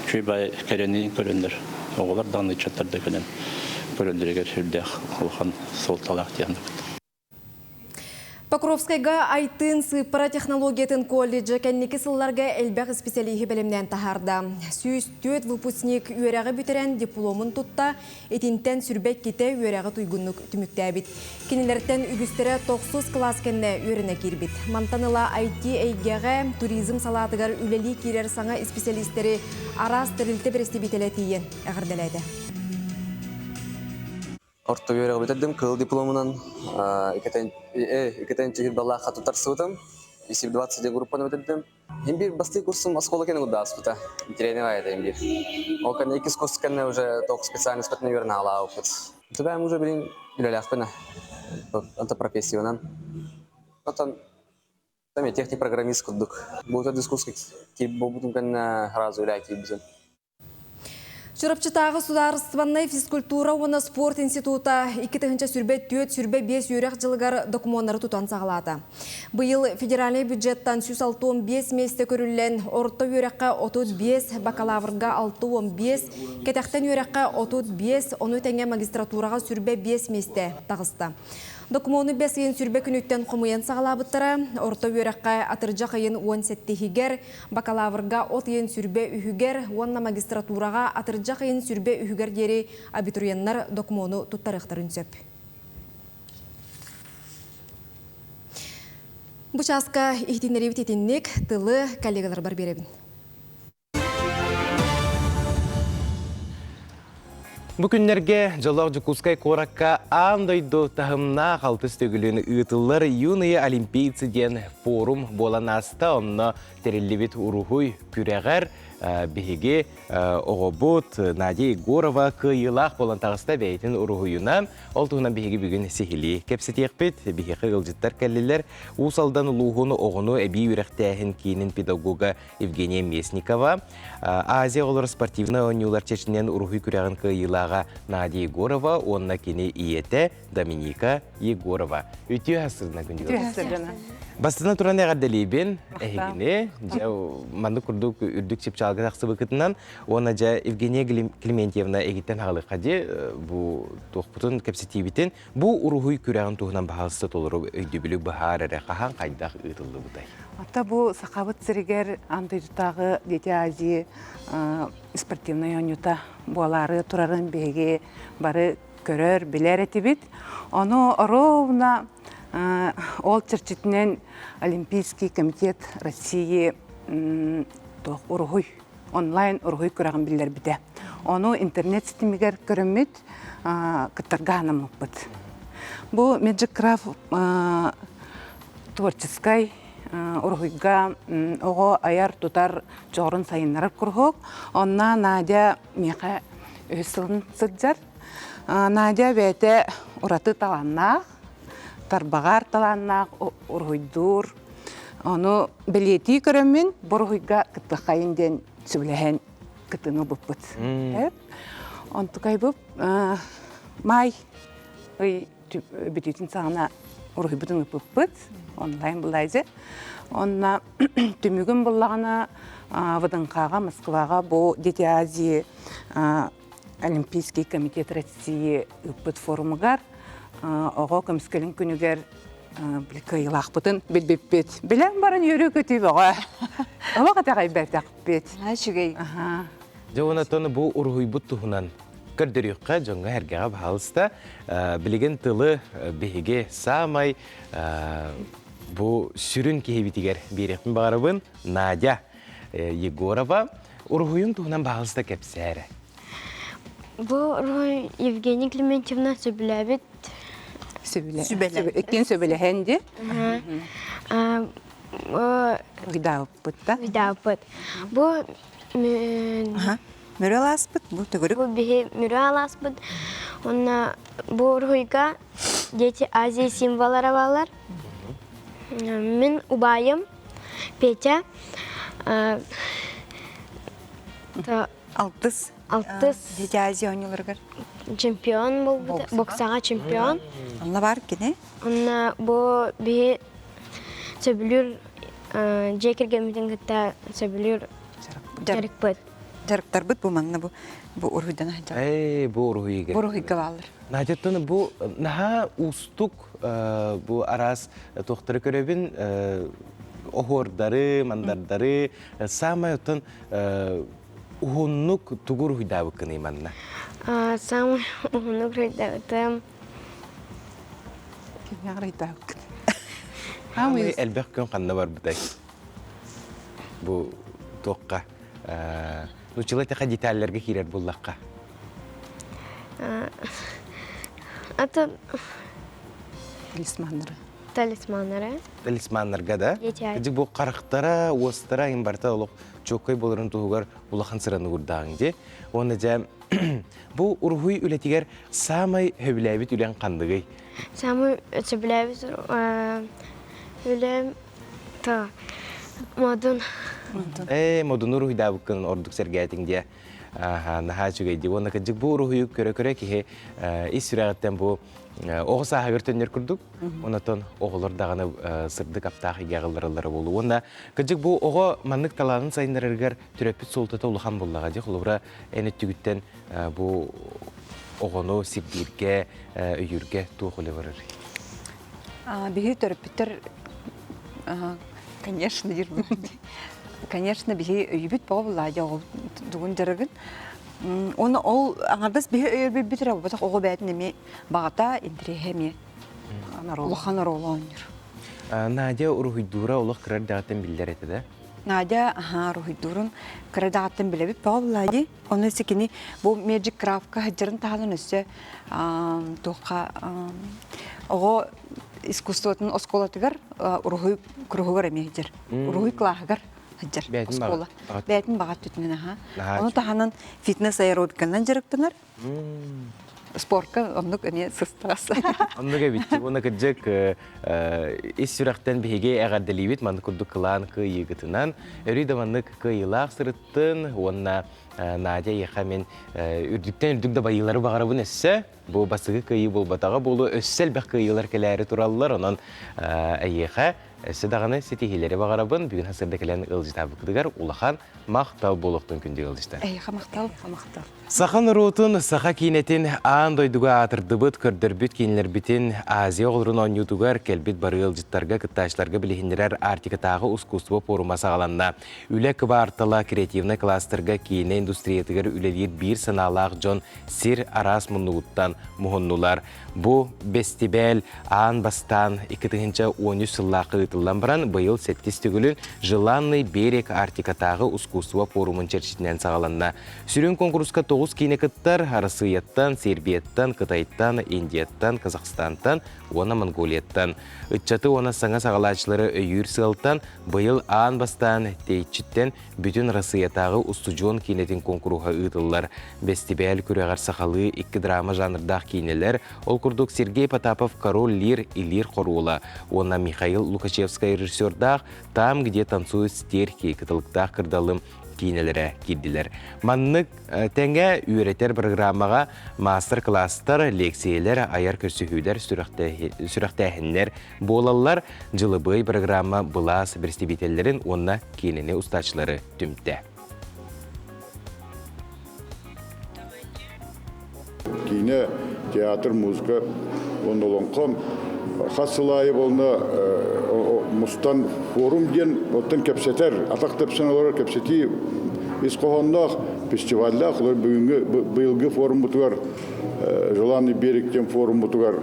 P: үчүгэй баай кэрэни көрөннөр оҕолор даҕаны ыччаттар да кэлэн көрөллөрүгэр сүрдээх улахан суолталаах диэн
B: Покровскайга Айтыын сыыппара технологиятын колледжа кэнники сылларга элбэх исписэлииһи бэлэмнээн таһаарда. 104 выпускник үөрэҕи бүтэрэн дипломун тутта, итинтэн сүрбэ иккитэ үөрэҕи туйгуннук түмүктээбит. Кинилэртэн үгүстэрэ тохсус кылаас кэннэ үөрэнэ киирбит. Мантан ыла IT эйгэҕэ, туризм салаатыгар үлэлии киирэр саҥа исписэлиистэри араас тэрилтэ бэрэстэбиитэлэ тиийэн эҕэрдэлээтэ.
N: Орто үөрэҕи бүтэрдим, кыһыл дипломунан иккитэн чүһүр баллаахха туттарсыбытым. Исип 20 группаны бүтэрдим. Иһин биир бастыы курсум оскуола кэннэ курдааспыта. Интириэһинэй баайата иһин биир. Ол кэннэ иккис курс кэннэ уже тоқ специальность үөрэнэ аалаабыппыт. Түбэм уже билин үлэлээхпин онто профессиянан. Оттон там я техник-программист курдук. Бу дискурска киирбит кэннэ сразу үлээ киирбитим.
B: Чурапчытааҕы судаарыстыбаннай физкультура уонна спорт института 2024-25 үөрэх дьылыгар докумуоннары тутан саҕалаата. Быйыл федеральнай бюджеттан 165 миэстэ көрүллэн, орто үөрэххэ 35, бакалаврга 65, кэтэхтэн үөрэххэ 35, ону тэҥэ магистратураҕа сүрбэ 5 миэстэ таҕыста. Докумуону бэс ыйын сүрбэ күнүттэн хомуйан саҕалаабыттара. Орто үөрэххэ атырдьах ыйын 17-һигэр, Бакалаврга от ыйын сүрбэ үһүгэр уонна магистратураҕа атырдьах ыйын сүрбэ үһүгэр диэри абитуриеннар докумуону туттарыахтарын сөп. Бу чааска иһитиннэриибит итинник тылы коллегаларбар биэрэбин.
A: Бу күннэргэ Дьоллоох Дьокуускай куоракка аан дойду таһымнаах алтыс төгүлүн ыытыллар «Юные олимпийцы» диэн форум буолан ааста. Онно тэриллибит уруһуй күрэҕэр биһиги оҕобут Надя Егорова кыайыылаах буолан таҕыста бэйэтин уруһуйунан. Ол туһунан биһиги бүгүн сиһилии кэпсэтиэхпит. Биһиэхэ ыалдьыттар кэллилэр. Уус Алдан улууһун оҕону эбии үөрэхтээһин киинин педагога Евгения Местникова, Азия оҕолоро спортивнай оонньуулар чечнен уруһуй күрэҕин кыайыылааҕа Надя Егорова уонна кини ийэтэ Доминика Егорова. Үтүө сырдына күндү.
Q: Үтүө сырдына.
A: Бастатан туран эҕэрдэлиибин эһигини. Дьэ, маннык курдук үрдүк чыпчаалга тахсыбыкытынан уонна дьэ Евгения Климентьевна эгиттэн хаалыахха дии бу туохпутун кэпсэтиибитин бу уруһуй күрэҕин туһунан баһаалыста толору өйдөбүлү быһаар эрэ хаһан хайдах ыытыллыбытай?
Q: Ата бу Сахабыт сиригэр аан дойдутааҕы Дети Азии спортивнай оонньуута буолаары турарын биһиги бары көрөр, билэр этибит. Ону ровно ол чэрчитинэн Олимпийский комитет России туох уруһуй онлайн уруһуй күрэҕин биллэрбитэ. Ону интернет ситимигэр көрөммүт кыттарга анаммыппыт. Бу Magic Craft творческай уруһуйга оҕо айар-тутар дьоҕурун сайыннарар куруһуок. Онно Надя миэхэ үһүс сылын сылдьар. Надя бэйэтэ ураты талааннаах, тарбаҕар талааннаах уруһуйдуур. Ону бэлиэтии көрөммүн бу уруһуйга кыттыаххайын диэн сөбүлэһэн кыттыыны ылбыппыт. Онтукайбыт маай ый бүтүүтүн саҕана уруһуйбутун ыппыппыт онлайн булайдьы. Онно түмүгүн буллаҕына ВДНХ-ҕа Москваҕа бу Дети Азии Олимпийский комитет России ыппыт форумугар оҕо көмүскэлин күнүгэр кыайыылаахпытын билбиппит. Билэн баран үөрүү-көтүү бөҕө. Олох итэҕэйбэтэхпит.
R: Үчүгэй.
A: Дьэ уонна бу уруһуйбут туһунан көрдөрүөххэ дьоҥҥо-сэргэҕэ баһаалыста. Билигин тылы биһиги саамай бу сүрүн киһибитигэр биэриэхпин баҕарабын. Надя Егорова уруһуйун туһунан баһаалыста кэпсээ эрэ.
K: Бу уруһуй Евгения Климентьевна сөбүлээбит.
Q: Сөбүлэ. Иккиэн сөбүлэһэн дии. Уйдаабыппыт да.
K: Уйдаабыт. Бу
R: Мүрү алааспыт бу төгүрүк.
K: Бу биһи Мүрү алааспыт. Онно бу уруһуйга Дети Азии символлара бааллар. Мин убайым Петя
R: Алтыс.
K: Алтыс.
R: Дети Азии оонньууларыгар.
K: Чемпион буолбута. Боксаҕа чемпион.
R: Онно бар кини.
K: Онно бу биһи сөбүлүүр дьиэ кэргэммитин кытта сөбүлүүр дьарыкпыт.
R: Дьарыктарбыт бу манна бу бу уруһуйдан сылдьар.
A: Эй, бу уруһуйга.
R: Бу уруһуйга бааллар.
A: Надяттан бу наһаа уустук бу араас туохтары көрөбүн оһуордары, мандардары самай оттон уһуннук тугу уруһуйдаабыккыный манна?
K: Самый уһуннук уруһуйдаабытым
Q: Кимҥэ уруһуйдаабыккын?
A: Самый элбэх күн ханна барбытай? Бу туохха? Нуччалыы тэхэ деталларга киирэр буллахха.
K: Атын
Q: Талисманнары.
K: Талисманнары.
A: Талисманнарга да? Кыдьык бу харахтара, уостара им барыта олох чоккой боларын туһугар улахан сыраны уурдааҕыҥ дии. Уонна дьэ бу уруһуй үлэтигэр саамай сөбүлээбит үлэҥ ханныгый?
K: Саамай сөбүлээбит үлэм та модун.
A: Ээ, модуну уруһуйдаабыккын ордук сэргээтиҥ диэ. Наһаа үчүгэй дии. Уонна кырдьык бу уруһуйу көрө-көрө киһи ис сүрэҕиттэн бу оҕо сааһыгар төннөр курдук. Онотон оҕолор даҕаны сырдык аптаах игэ аҕыллараллара буолуо. Уонна кырдьык бу оҕо маннык талаанын сайыннарарыгар төрөппүт суолтата улахан буоллаҕа дии. Холобура, эн өттүгүттэн бу оҕону сирдииргэ, өйүүргэ туох үлэ барарый?
R: Биһи төрөппүттэр конечно конечно биһи өйүбүт боо буллаа оҕо тугун дьарыгын Оны ол аҥардас биһи өйөрбүт эрэ буолбатах оҕо бэйэтин эмиэ баҕата интэриэһэ эмиэ улахан оруолу оонньуур.
A: Надя уруһуйдуура олох кыра эрдэҕиттэн биллэр этэ да?
R: Надя аһаа уруһуйдуурун кыра эрдэҕиттэн билэбит боо буллаа дии. Оны өссө кини бу Magic Craft-ка сылдьарын таһынан өссө туохха оҕо искусствотын оскуолатыгар уруһуй куруһугар эмиэ сылдьар. Уруһуй кылааһыгар сылдьар оскуола. Бэйэтин баҕа өттүнэн аһаа. Ону таһынан фитнес аэробиканан дьарыктанар. Спортка оннук эмиэ сыстаҕас.
A: Оннук эбит. Уонна кырдьык ис сүрэхтэн биһиги эҕэрдэлиибит маннык курдук кылаан кыайыыгытынан. Өрүү да маннык кыайыылаах сырыттын уонна Надя эйиэхэ мин үрдүктэн үрдүк да байыылары баҕарабын өссө. Бу бастакы кыайыы буолбатаҕа буолуо, өссө элбэх кыайыылар кэлээри тураллар. Онон эйиэхэ Өссө даҕаны ситиһиилэри баҕарабын. Бүгүн сарсыарда кэлэн ыалдьытаабыккытыгар улахан махтал буолуохтун күндү ыалдьыттар.
Q: Эйиэхэ махтал. Махтал.
A: Саха норуотун, саха киинэтин аан дойдуга аатырдыбыт, көрдөрбүт киинэлэрбитин Азия оҕолорун оонньуутугар кэлбит бары ыалдьыттарга, кыттааччыларга билиһиннэрэр Арктикатааҕы ускуустуба пуорума саҕаланна. Үлэ кыбаартала креативнай кластерга киинэ индустриятыгар үлэлиир биир санаалаах дьон сир араас муннугуттан муһуннулар. Бу бэстибээл аан бастаан 2013 сыллаахха ыытыллан баран, быйыл сэттис төгүлүн «Желанный берег» Арктикатааҕы ускуустуба пуорумун чэрчитинэн саҕаланна. Сүрүн куонкуруска тоҕус киинэ кыттар Арассыыйаттан, Сербияттан, Кытайтан, Индияттан, Казахстантан уонна Монголияттан. Ыччаты уонна саҥа саҕалааччылары өйүүр сыалтан быйыл аан бастаан тэйиччиттэн Бүтүн Арассыыйатааҕы устудьуон киинэтин куонкуруһа ыытыллар. Бэстибээл күрэҕэр сахалыы икки драма жанрдаах киинэлэр, ол курдук Сергей Потапов «Король Лир» Илиир хоруола уонна Михаил Лукачевскай режиссердаах «Там, где танцуют стерхи» кыталыктаах кырдалым киинэлэрэ киирдилэр. Маннык тэҥэ үөрэтэр программаҕа маастар-кылаастар, лиэксийэлэр, айар көрсүһүүлэр, сүрэхтээһиннэр буолаллар. Дьылыбыай программа былаас бэрэстэбиитэллэрин уонна киинэни устааччылары түмтэ.
S: Киинэ, театр, музыка уонна олоҥхо хас сыл аайы буолна мустан форум диэн оттон кэпсэтэр, атах тэпсэн олорор кэпсэтии ис хоһоонноох фестиваллаах. Олор бүгүҥҥү быйылгы форуммутугар Желанный берег диэн форуммутугар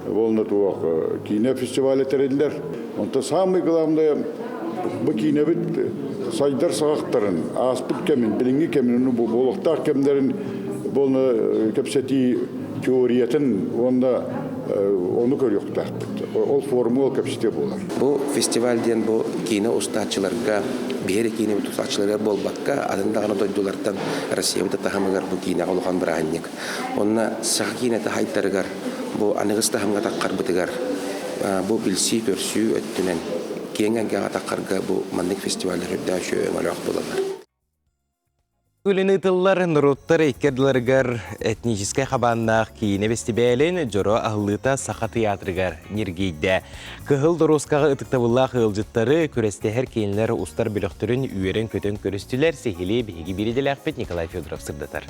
S: буолна туох киинэ фестиваля тэриллэр. Онто самый главное бу киинэбит сайдар саҕахтарын, ааспыт кэмин, билиҥҥи кэмин, бу буолуохтаах кэмнэрин буолна кэпсэтии теориятын уонна ону көрүөхтээхпит. Ол форуму ол кэпсэтиэ буолар.
T: Бу фестиваль диэн бу киинэ устааччыларга, биһири киинэ устааччыларыгар буолбакка, атын даҕаны дойдулартан Россиябыт таһымыгар бу киинэҕэ улахан бырааһынньык. Онно саха киинэтэ хайдарыгар бу аныгыс таһымҥа таххарбытыгар бу билсии-көрсүү өттүнэн киэҥ эйгэҕэ таххарга бу маннык фестиваллар үрдээх үчүгэй өҥөлөөх буолаллар.
A: Үлэни ыытыллар норуоттар икки ардыларыгар этническэй хабааннаах киинэ бэстибээлин дьоро аһыллыыта Саха тыйаатырыгар ньиргийдэ. Кыһыл доруоскаҕа ытыктабыллаах ыалдьыттары күрэстэһэр киинэлэр устар бөлөхтөрүн үөрэн-көтөн көрүстүлэр. Сиһилии биһиги биир идэлээхпит Николай Федоров сырдатар.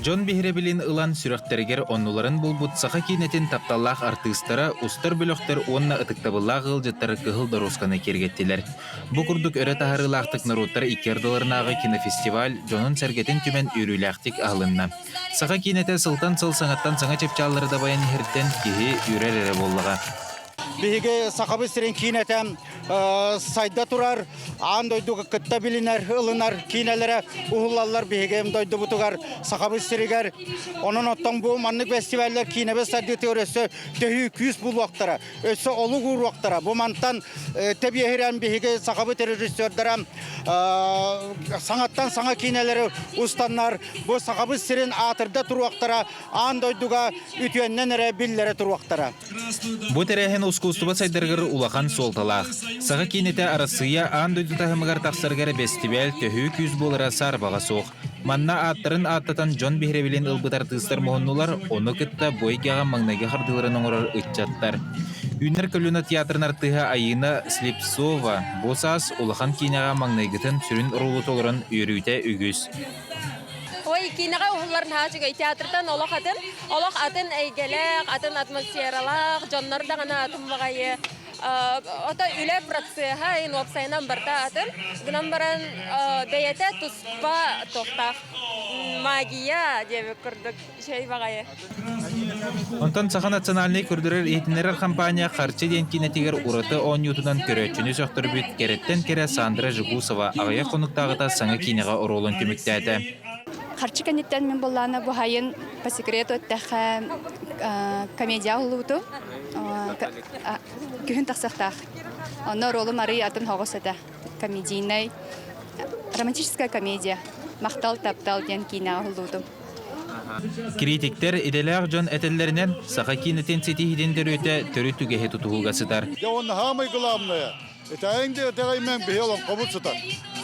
U: Дьон биһирэбилин ылан сүрэхтэригэр оннуларын булбут саха киинэтин тапталлаах артыыстара, устар бөлөхтөр уонна ытыктабыллаах ыалдьыттар кыһыл доруосканы киэргэттилэр. Бу курдук өрө таһаарыылаахтык норуоттар икки ардыларынааҕы кинофестиваль дьонун-сэргэтин түмэн үөрүүлээхтик аһылынна. Саха киинэтэ сылтан сыл саҥаттан саҥа чыпчааллары дабайан иһэртэн киһи үөрэр эрэ буоллаҕа.
V: Биһиги Сахабыт сирин киинэтэ сайда турар, аан дойдуга кытта билинэр, ылынар киинэлэрэ уһуллаллар биһиги дойдубутугар, Сахабыт сиригэр. Онон оттон бу маннык фестиваллар киинэбит сайдыытыгар өссө төһүү күүс булуохтара, өссө олук ууруохтара. Бу мантан тэбиэһирэн биһиги сахабыт режиссердара саҥаттан саҥа киинэлэри устаннар, бу Сахабыт сирин аатырда туруохтара, аан дойдуга үтүөннэн эрэ биллэрэ туруохтара.
U: Бу тэрээһин ускуустуба сайдарыгар улахан суолталаах. Саха киинэтэ Арассыыйа аан дойду таһымыгар тахсарыгар бэстибээл төһүү күүс буолара саарбаҕа суох. Манна ааттарын ааттатан дьон биһирэбилин ылбыт артыыстар муһуннулар, ону кытта бу эйгэҕэ маҥнайгы хардыыларын оҥорор ыччаттар. Үүнэр көлүөнэ театрын артыыһа Айыына Слепцова бу саас улахан киинэҕэ маҥнайгытын сүрүн оруолу толорон үөрүүтэ үгүс.
W: Ой, киинэҕэ уһуллар наһаа үчүгэй. Театртан олох атын, олох атын эйгэлээх, атын атмосфералаах, дьоннор даҕаны атын баҕайы. Ото үлэ процеһа ин уопсайынан барыта атын. Гынан баран бэйэтэ туспа туохтаах магия диэбит курдук үчүгэй баҕайы.
U: Онтон Саха национальнай көрдөрөр-иһитиннэрэр компания Харчы диэн киинэтигэр ураты оонньуутунан көрөөччүнү сөхтөрбүт кэрэттэн кэрэ Сандра Жегусова аҕыйах хонуктааҕыта саҥа киинэҕэ оруолун түмүктээтэ.
X: Харчы кэнниттэн мин буоллаана бу сайын по секрету эттэххэ комедия уһуллубутум. Күһүн тахсыахтаах. Онно оруолум арый атын соҕус этэ. Комедийнай, романтическая комедия. Махтал, таптал диэн киинэҕэ уһуллубутум.
U: Критиктэр идэлээх дьон этэллэринэн, саха киинэтин ситиһиитин төрүөтэ төрүт үгэһи тутуһууга сытар.
S: Дьэ уонна самое главное, итэҕэйиҥ да итэҕэйимэҥ биһи олоҥхобут сытар.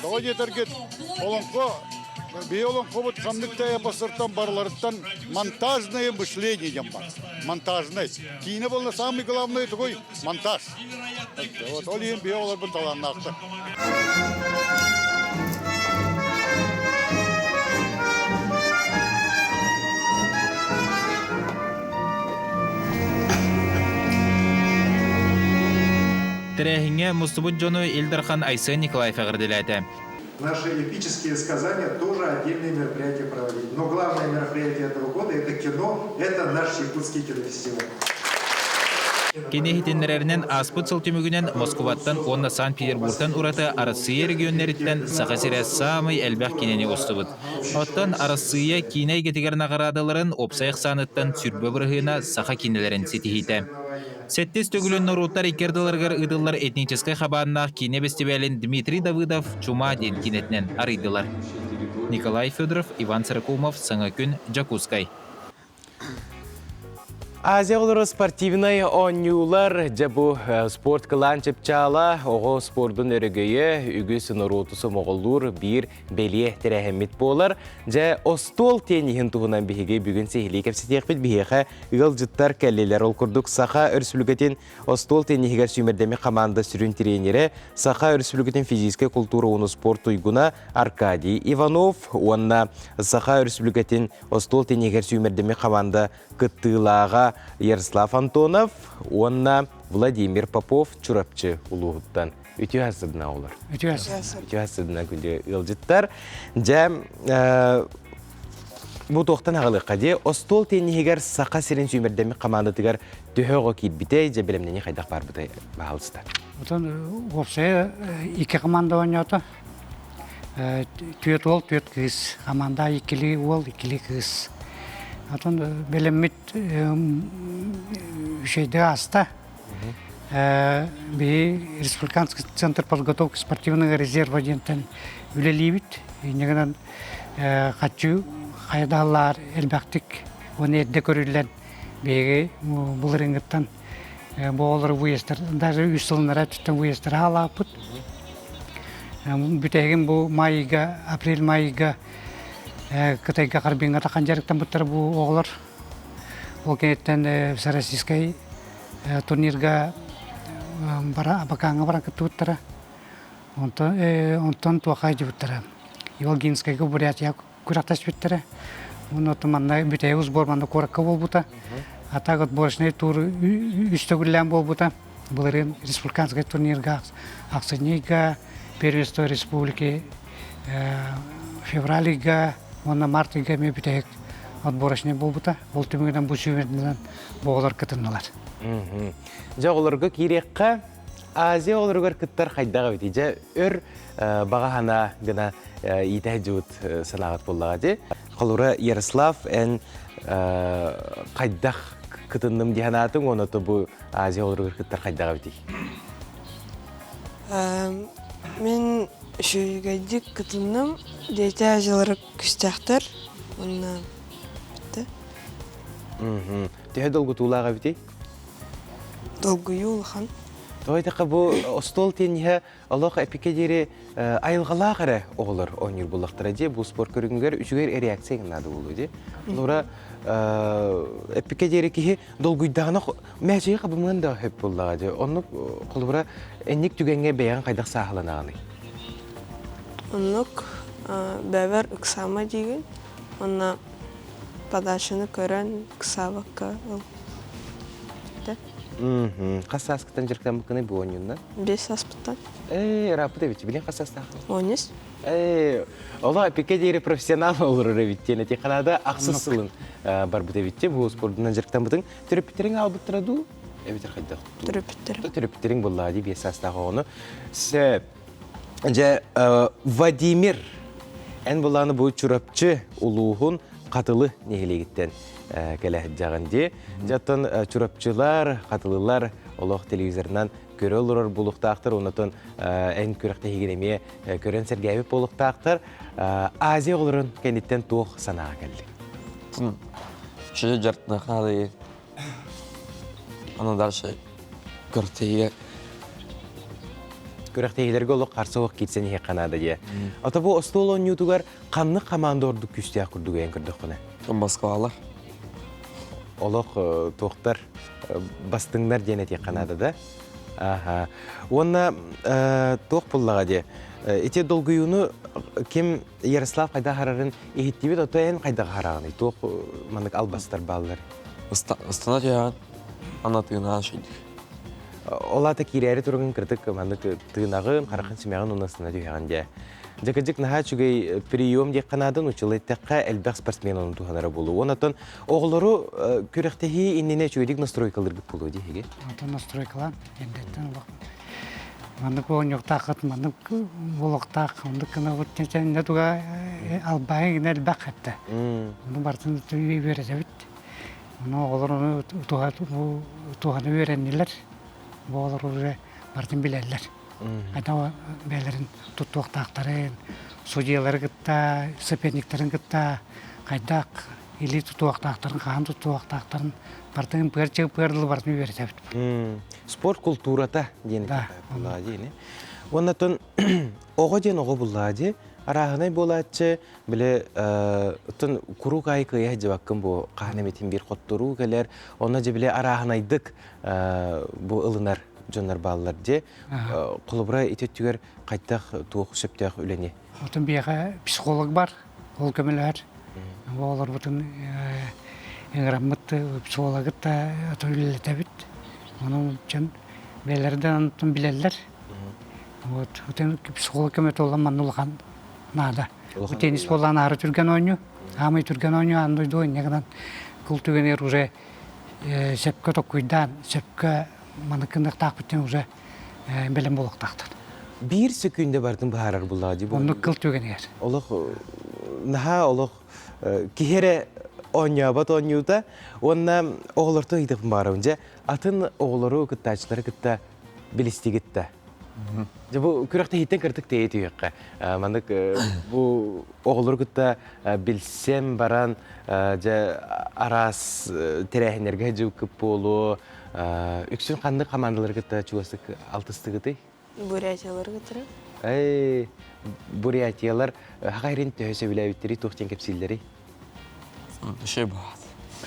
S: Тоҕо диэтэргит, олоҥхо Биһи олоҥхобут ханнык да эпостартан барыларыттан монтажное мышление диэн бар. Монтажный. Киинэ буолла самый главный такой монтаж. Вот ол иһин биһи оҕолорбут талааннаахтар.
U: Тэрээһиҥҥэ мустубут дьону Ил Дархан Айсен Николаев эҕэрдэлээтэ.
C: Наши эпические сказания тоже отдельные мероприятия проводить. Но главное мероприятие этого года – это кино, это наш якутский кинофестиваль.
U: Кини иһитиннэрэринэн, ааспыт сыл түмүгүнэн Москубаттан уонна Санкт-Петербургтан ураты Арассыыйа регионнарыттан Саха сирэ саамай элбэх киинэни устубут. Оттон Арассыыйа киинэ эйгэтигэр наҕараадаларын уопсай ахсааныттан сүрбэ бырыһыана саха киинэлэрин ситиһиитэ. Сэттис төгүлүн норуоттар икки ардыларыгар ыытыллар этническэй хабааннаах киинэ бэстибээлин Дмитрий Давыдов «Чума» диэн киинэтинэн арыйдылар. Николай Федоров, Иван Сорокумов, Саҥа күн, Дьокуускай.
A: Азия оҕолоро спортивнай оонньуулар, дьэ бу спорт кылаан чыпчаала, оҕо спордун өрөгөйө, үгүс норуоту сомоҕолуур биир бэлиэ тэрээһиммит буолар. Дьэ, остуол тенниһин туһунан биһиги бүгүн сиһилии кэпсэтиэхпит. Биһиэхэ ыалдьыттар кэллилэр. Ол курдук Саха Өрөспүүбүлүкэтин остуол тенниһигэр сүүмэрдэммит хамаанда сүрүн тренерэ, Саха Өрөспүүбүлүкэтин физическэй култуура уонна спорт туйгуна Аркадий Иванов уонна Саха Өрөспүүбүлүкэтин остуол тенниһигэр сүүмэрдэммит хамаанда кыттыылааҕа Ярослав Антонов уонна Владимир Попов Чурапчы улууһуттан. Үтүө сыдына олор.
D: Үтүө
A: Үтүө сыдына күндү ыалдьыттар. Дьэ, бу туохтан аҕалыахха дии, остуол тенниһигэр Саха сирин сүүмэрдэммит хамаандатыгар төһө оҕо киирбитэй, дьэ бэлэмнэнии хайдах барбытай баһаалыста.
D: Отон уопсайа икки команда оонньоото. Түөрт уол, түөрт кыыс. Команда иккили уол, иккили кыыс. Отон бэлэммит үчүгэйдик ааста. Биһи Республиканский центр подготовки спортивного резерва диэнтэн үлэлиибит. Инньэ гынан хаччы хайдааллаар элбэхтик уонна эрдэ көрүллэн биһиги былырыыҥҥыттан бу оҕолору выездтар даже үс сылынара өттүттэн выездтары хаалааппыт. Бүтэһигин бу майга, апрель майга Кытайга Харбиҥҥа тахан дьарыктаммыттар бу оҕолор. Ол кэнниттэн Всероссийскай турнирга бара Абакаҥҥа баран кыттыбыттара. Онтон онтон туохха дьыбыттара. Иволгинскайга Бурятия күрэхтэспиттэрэ. Уонна манна бүтэһик сбор манна куоракка буолбута. А так отборочный тур үс төгүллээн буолбута. Былырыын республиканскай турнирга ахсынньыга первенство республики февраль ыйга уонна март ыйга эмиэ бүтэһик отборочный буолбута. Ол түмүгүнэн бу сүүмэрдэнэн бу оҕолор кытыннылар.
A: Дьэ оҕолорго киириэххэ Азия оҕолоругар кыттар хайдах эбитий? Дьэ өр баҕа санаа гына иитэ сылдьыбыт санааҕыт буоллаҕа дии. Холура Ярослав эн хайдах кытынным дии санаатыҥ уонна бу Азия оҕолоругар кыттар хайдах эбитий?
F: Мин үчүгэйдик кытынным. Диэтэ Азиялары күстээхтэр. Уонна бүттэ.
A: Төһө долгутуулаах эбитий?
F: Долгуйуу улахан.
A: Тоҕо диэтэххэ бу остуол тенниһэ олох эпикэ диэри айылҕалаах эрэ оҕолор оонньуур буоллахтара дии. Бу спорт көрүҥүгэр үчүгэй реакция наада буолуо дии. Холобура эпикэ диэри киһи долгуйдаҕына мээчиги хабымыан да сөп буоллаҕа дии. Оннук холобура энник түгэҥҥэ бэйэҕин хайдах сааһыланаҕыный?
F: Оннук бэбэр ыксаама диигин. Уонна подачаны көрөн ыксаабакка ыл.
A: Хас сааскыттан дьарыктаммыккыный бу оонньуунна?
F: Биэс сааспыттан.
A: Ээ, ырааппыт эбит. Билин хас саастааххын?
F: Онньус.
A: Ээ, олох эпикке диэри профессионал олорор эбит диэн эти Канада ахсыс сылын барбыт эбит бу спордунан дьарыктаммытыҥ. Төрөппүттэриҥ аалбыттара дуу? Эбитер хайдах?
F: Төрөппүттэрим.
A: Төрөппүттэриҥ буоллаҕа дии биэс саастаах оҕону. Сөп. Дьэ, Владимир, эн булааны бу Чурапчы улууһун Хатылы нэһилиэгиттэн кэлэ сылдьаҕын дии. Дьэ, оттон Чурапчылар, Хатылылар олох телевизорынан көрө олорор буолуохтаахтар, оннотон эн күрэхтэһиигин эмиэ көрөн сэргээбит буолуохтаахтар. Азия оҕолорун кэнниттэн туох санааҕа кэллиҥ?
N: Үчүгэй дьарыктаах Аны дальше күрэхтэһиигэ.
A: Күрэхтэһиилэргэ олох харса суох киирсэн иһиэххэ наада дии. Ата бу остуол оонньуутугар ханнык хамаанда ордук күүстээх курдук өйөн көрдөххүнэ?
N: Москвалар.
A: Олох туохтар бастыҥнар диэн этиэххэ наада да? Аха. Уонна туох буллаҕа дии. Ити долгуйууну ким Ярослав хайда харарын иһиттибит, ото эн хайда хараҕыный? Туох маннык албастар бааллар?
N: Ыстана түһэҕин, ана тыынаан шөйдүк.
A: Ол аата киирээри туругун кырдык маннык тыынаҕын, харахын симэҕин уонна ыстана түһэҕин дии. Дьэ, наһаа үчүгэй прием диэххэ наада, нууччалыы эттэххэ, элбэх спортсмен ону туһанара буолуо. Онон оҕолору күрэхтэһии иннинэ үчүгэйдик настройкалыыргыт буолуо дии эһиги?
D: Онтон настройкалаан, эрдэттэн олох маннык оонньуохтааххыт, маннык буолуохтаах, оннук гынабыт дьэ туга албаһы гына элбэх этэ. Ону барытын үөрэтэбит. Ону оҕолор ону туһаны үөрэннилэр. Бу оҕолор уже барытын билэллэр. Хайдах бэйэлэрин туттуохтаахтарын, судьуйалары кытта, соперниктарын кытта хайдах илии тутуохтаахтарын, хаһан тутуохтаахтарын барытын пыар-чыпыар дылы барытын үөрэтэбит.
A: Спорт култуурата диэн буллаа диэни. Уонна оҕо диэн оҕо буллаа дии. Арааһынай буолааччы, били оттон куруук аайы кыайа сылдьыбаккын бу хаһан эмитин биир хотторуу кэлэр. Онно дьэ били арааһынайдык бу ылынар дьоннор бааллар дии. Холобура ити өттүгэр хайдах туох сөптөөх үлэни?
D: Отон биэхэ психолог бар, ол көмөлөһөр. Оҕолорбутун ыҥыраммыт психологыт да үлэлэтэбит. Ону дьон бэйэлэрин да онтон билэллэр. Вот психолог көмөтө улахан манна улахан наада. Теннис буоллаан аары түргэн оонньуу. Аамай түргэн оонньуу аан дойду инньэ гынан кыл түгэнигэр уже сөпкө токкуйдаан, сөпкө маны кыныахтаахпыттан уже бэлэм буолуохтаахтар.
A: Биир сөкүүндэ бардын быһаарар буллаҕа дии.
D: Оннук кыл түгэнигэр.
A: Олох наһаа олох киһи эрэ оонньообот оонньуута уонна оҕолортон ыйытыахпын баҕарабын дьэ атын оҕолору кыттааччылары кытта билистигит да Дьэ бу күрэхтэһииттэн кырдык тэйэ түһүөххэ. Маннык бу оҕолору кытта билсэн баран дьэ араас тэрээһиннэргэ дьылкып буолуо. Үксүн ханнык хамаандалары кытта чугастык алтыстыгытый?
F: Бурятиялары кытары.
A: Эй, бурятиялар хахайрын төһө сөбүлээбиттэрий, туох диэн кэпсииллэрий?
N: Еще баат.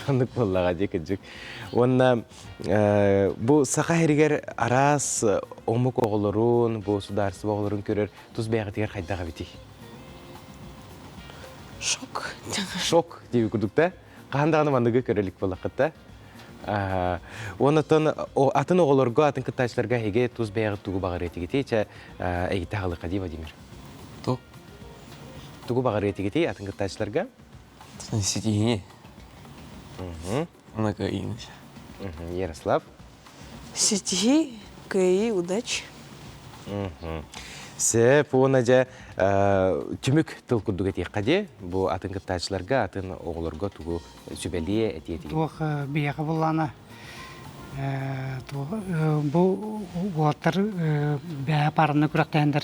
A: Оннук буоллаҕа дии кырдьык. Уонна бу саха сиригэр араас омук оҕолорун, бу судаарыстыба оҕолорун көрөр тус бэйэҕитигэр хайдах эбитий?
F: Шок.
A: Шок диэби курдук да? Хаһан даҕаны манныгы көрө илик буоллаххыт да? Уонна оттон атын оҕолорго, атын кыттааччыларга эһиги тус бэйэҕит тугу баҕарыа этигитий? Чэ, эйгитэ аһылыкка дии, Владимир.
N: Туох?
A: Тугу баҕарыа этигитий атын кыттааччыларга?
N: Ситиһиини. Уонна кыайыыны.
A: Ярослав?
F: Ситиһии, кыайыы, удачи.
A: Сөп уонна дьэ түмүк тыл курдук этиэххэ дии. Бу атын кыттааччыларга, атын оҕолорго тугу сүбэлиэ этиэ этигит?
D: Туох биһиэхэ буллаана бу уолаттар бэйэ паараны күрэхтэһэннэр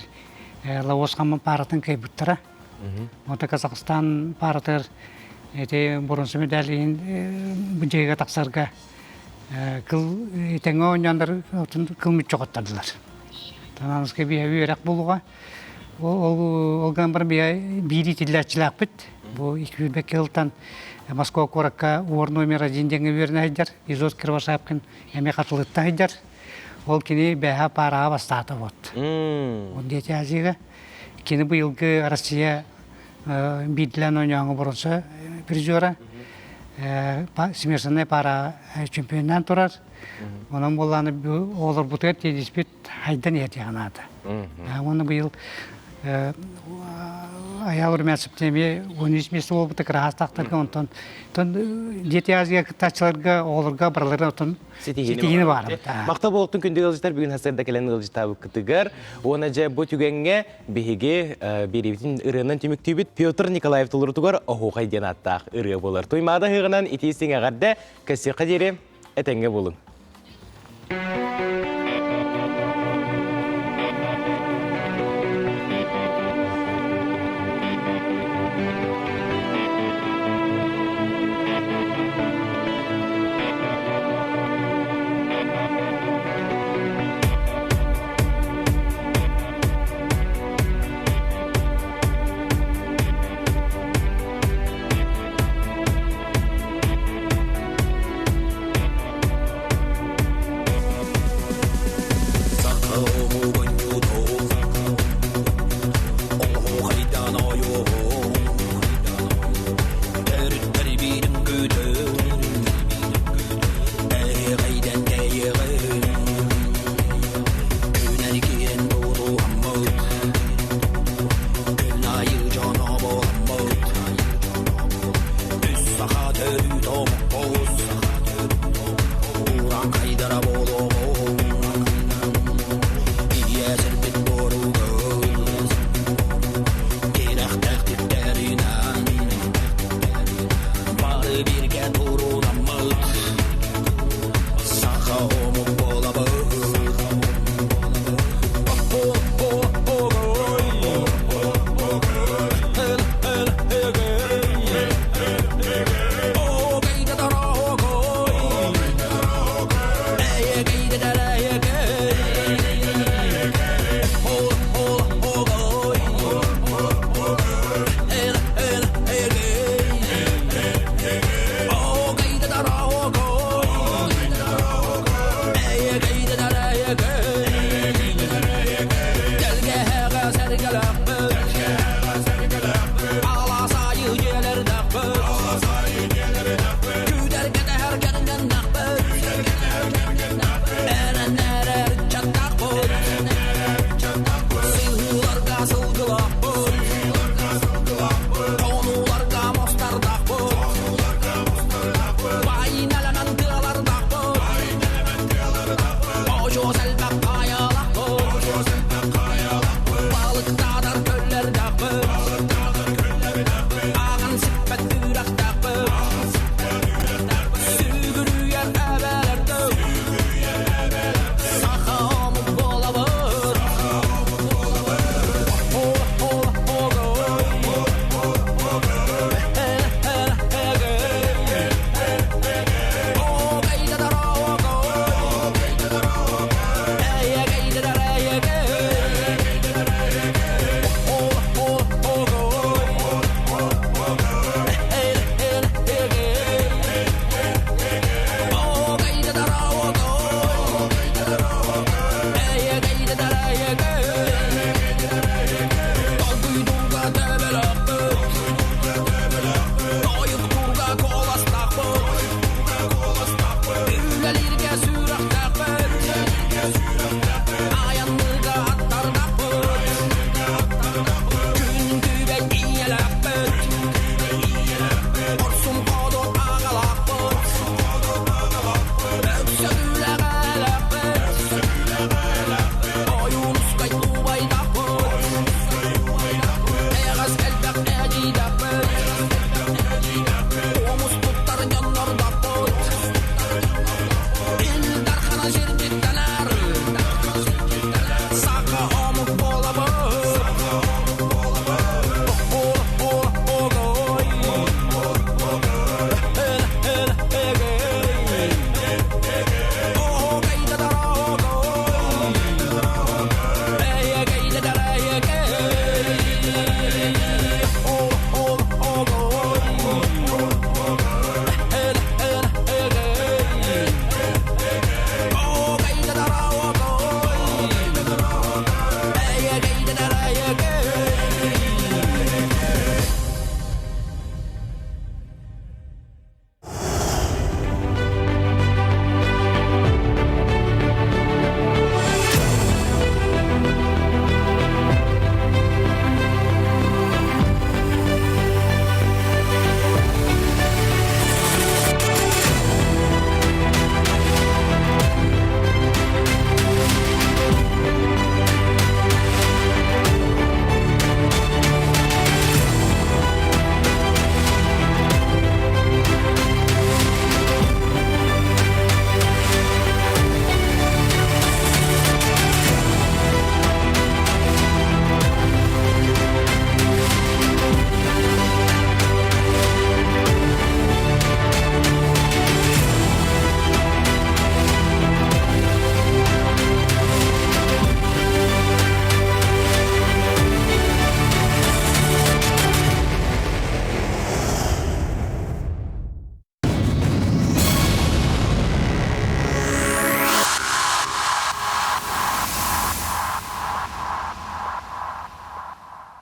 D: Лаос хаммын пааратын кыайбыттара. Ота Казахстан пааратыгар эти боронсу медаль бу дьиэгэ тахсарга кыл тэҥҥэ оонньооннор кыл мүччү хоттардылар. Тананыска биһэ үөрэх булуга. Ол ол гынан баран биһэ биир итиллээччилээхпит. Бу 2002 сылтан Москва куоракка уор номер один диэҥҥэ үөрэнэ сылдьар. Изот Кривошапкин эмиэ хатылытта сылдьар. Ол кини бэһэ паараҕа бастаата вот. Он дети Азияга. Кини быйылгы Россия биирдилээн оонньооҥҥо боронса призера. Смешанная пара чемпионнаан турар. Онон буоллааны оҕолорбутугар тиэдиспит хайдан иһэтиэҕин аата. Уонна быйыл Айаал Румянцевтен эмиэ 13 место буолбута кыраһаастаахтарга онтон Дети Азия кыттааччыларга оҕолорго барыларын отон ситиһиини баарабыт.
A: Махтал буолуохтун күндү ыалдьыттар бүгүн сарсыарда кэлэн ыалдьыттаабыккытыгар. Уонна дьэ бу түгэҥҥэ биһиги биэриибитин ырыанан түмүктүүбүт Петр Николаев толорутугар Оһуохай диэн ааттаах ырыа буолар. Туймаада ыһыаҕынан итии-истиҥ эҕэрдэ көрсүөххэ диэри этэҥҥэ буолуҥ.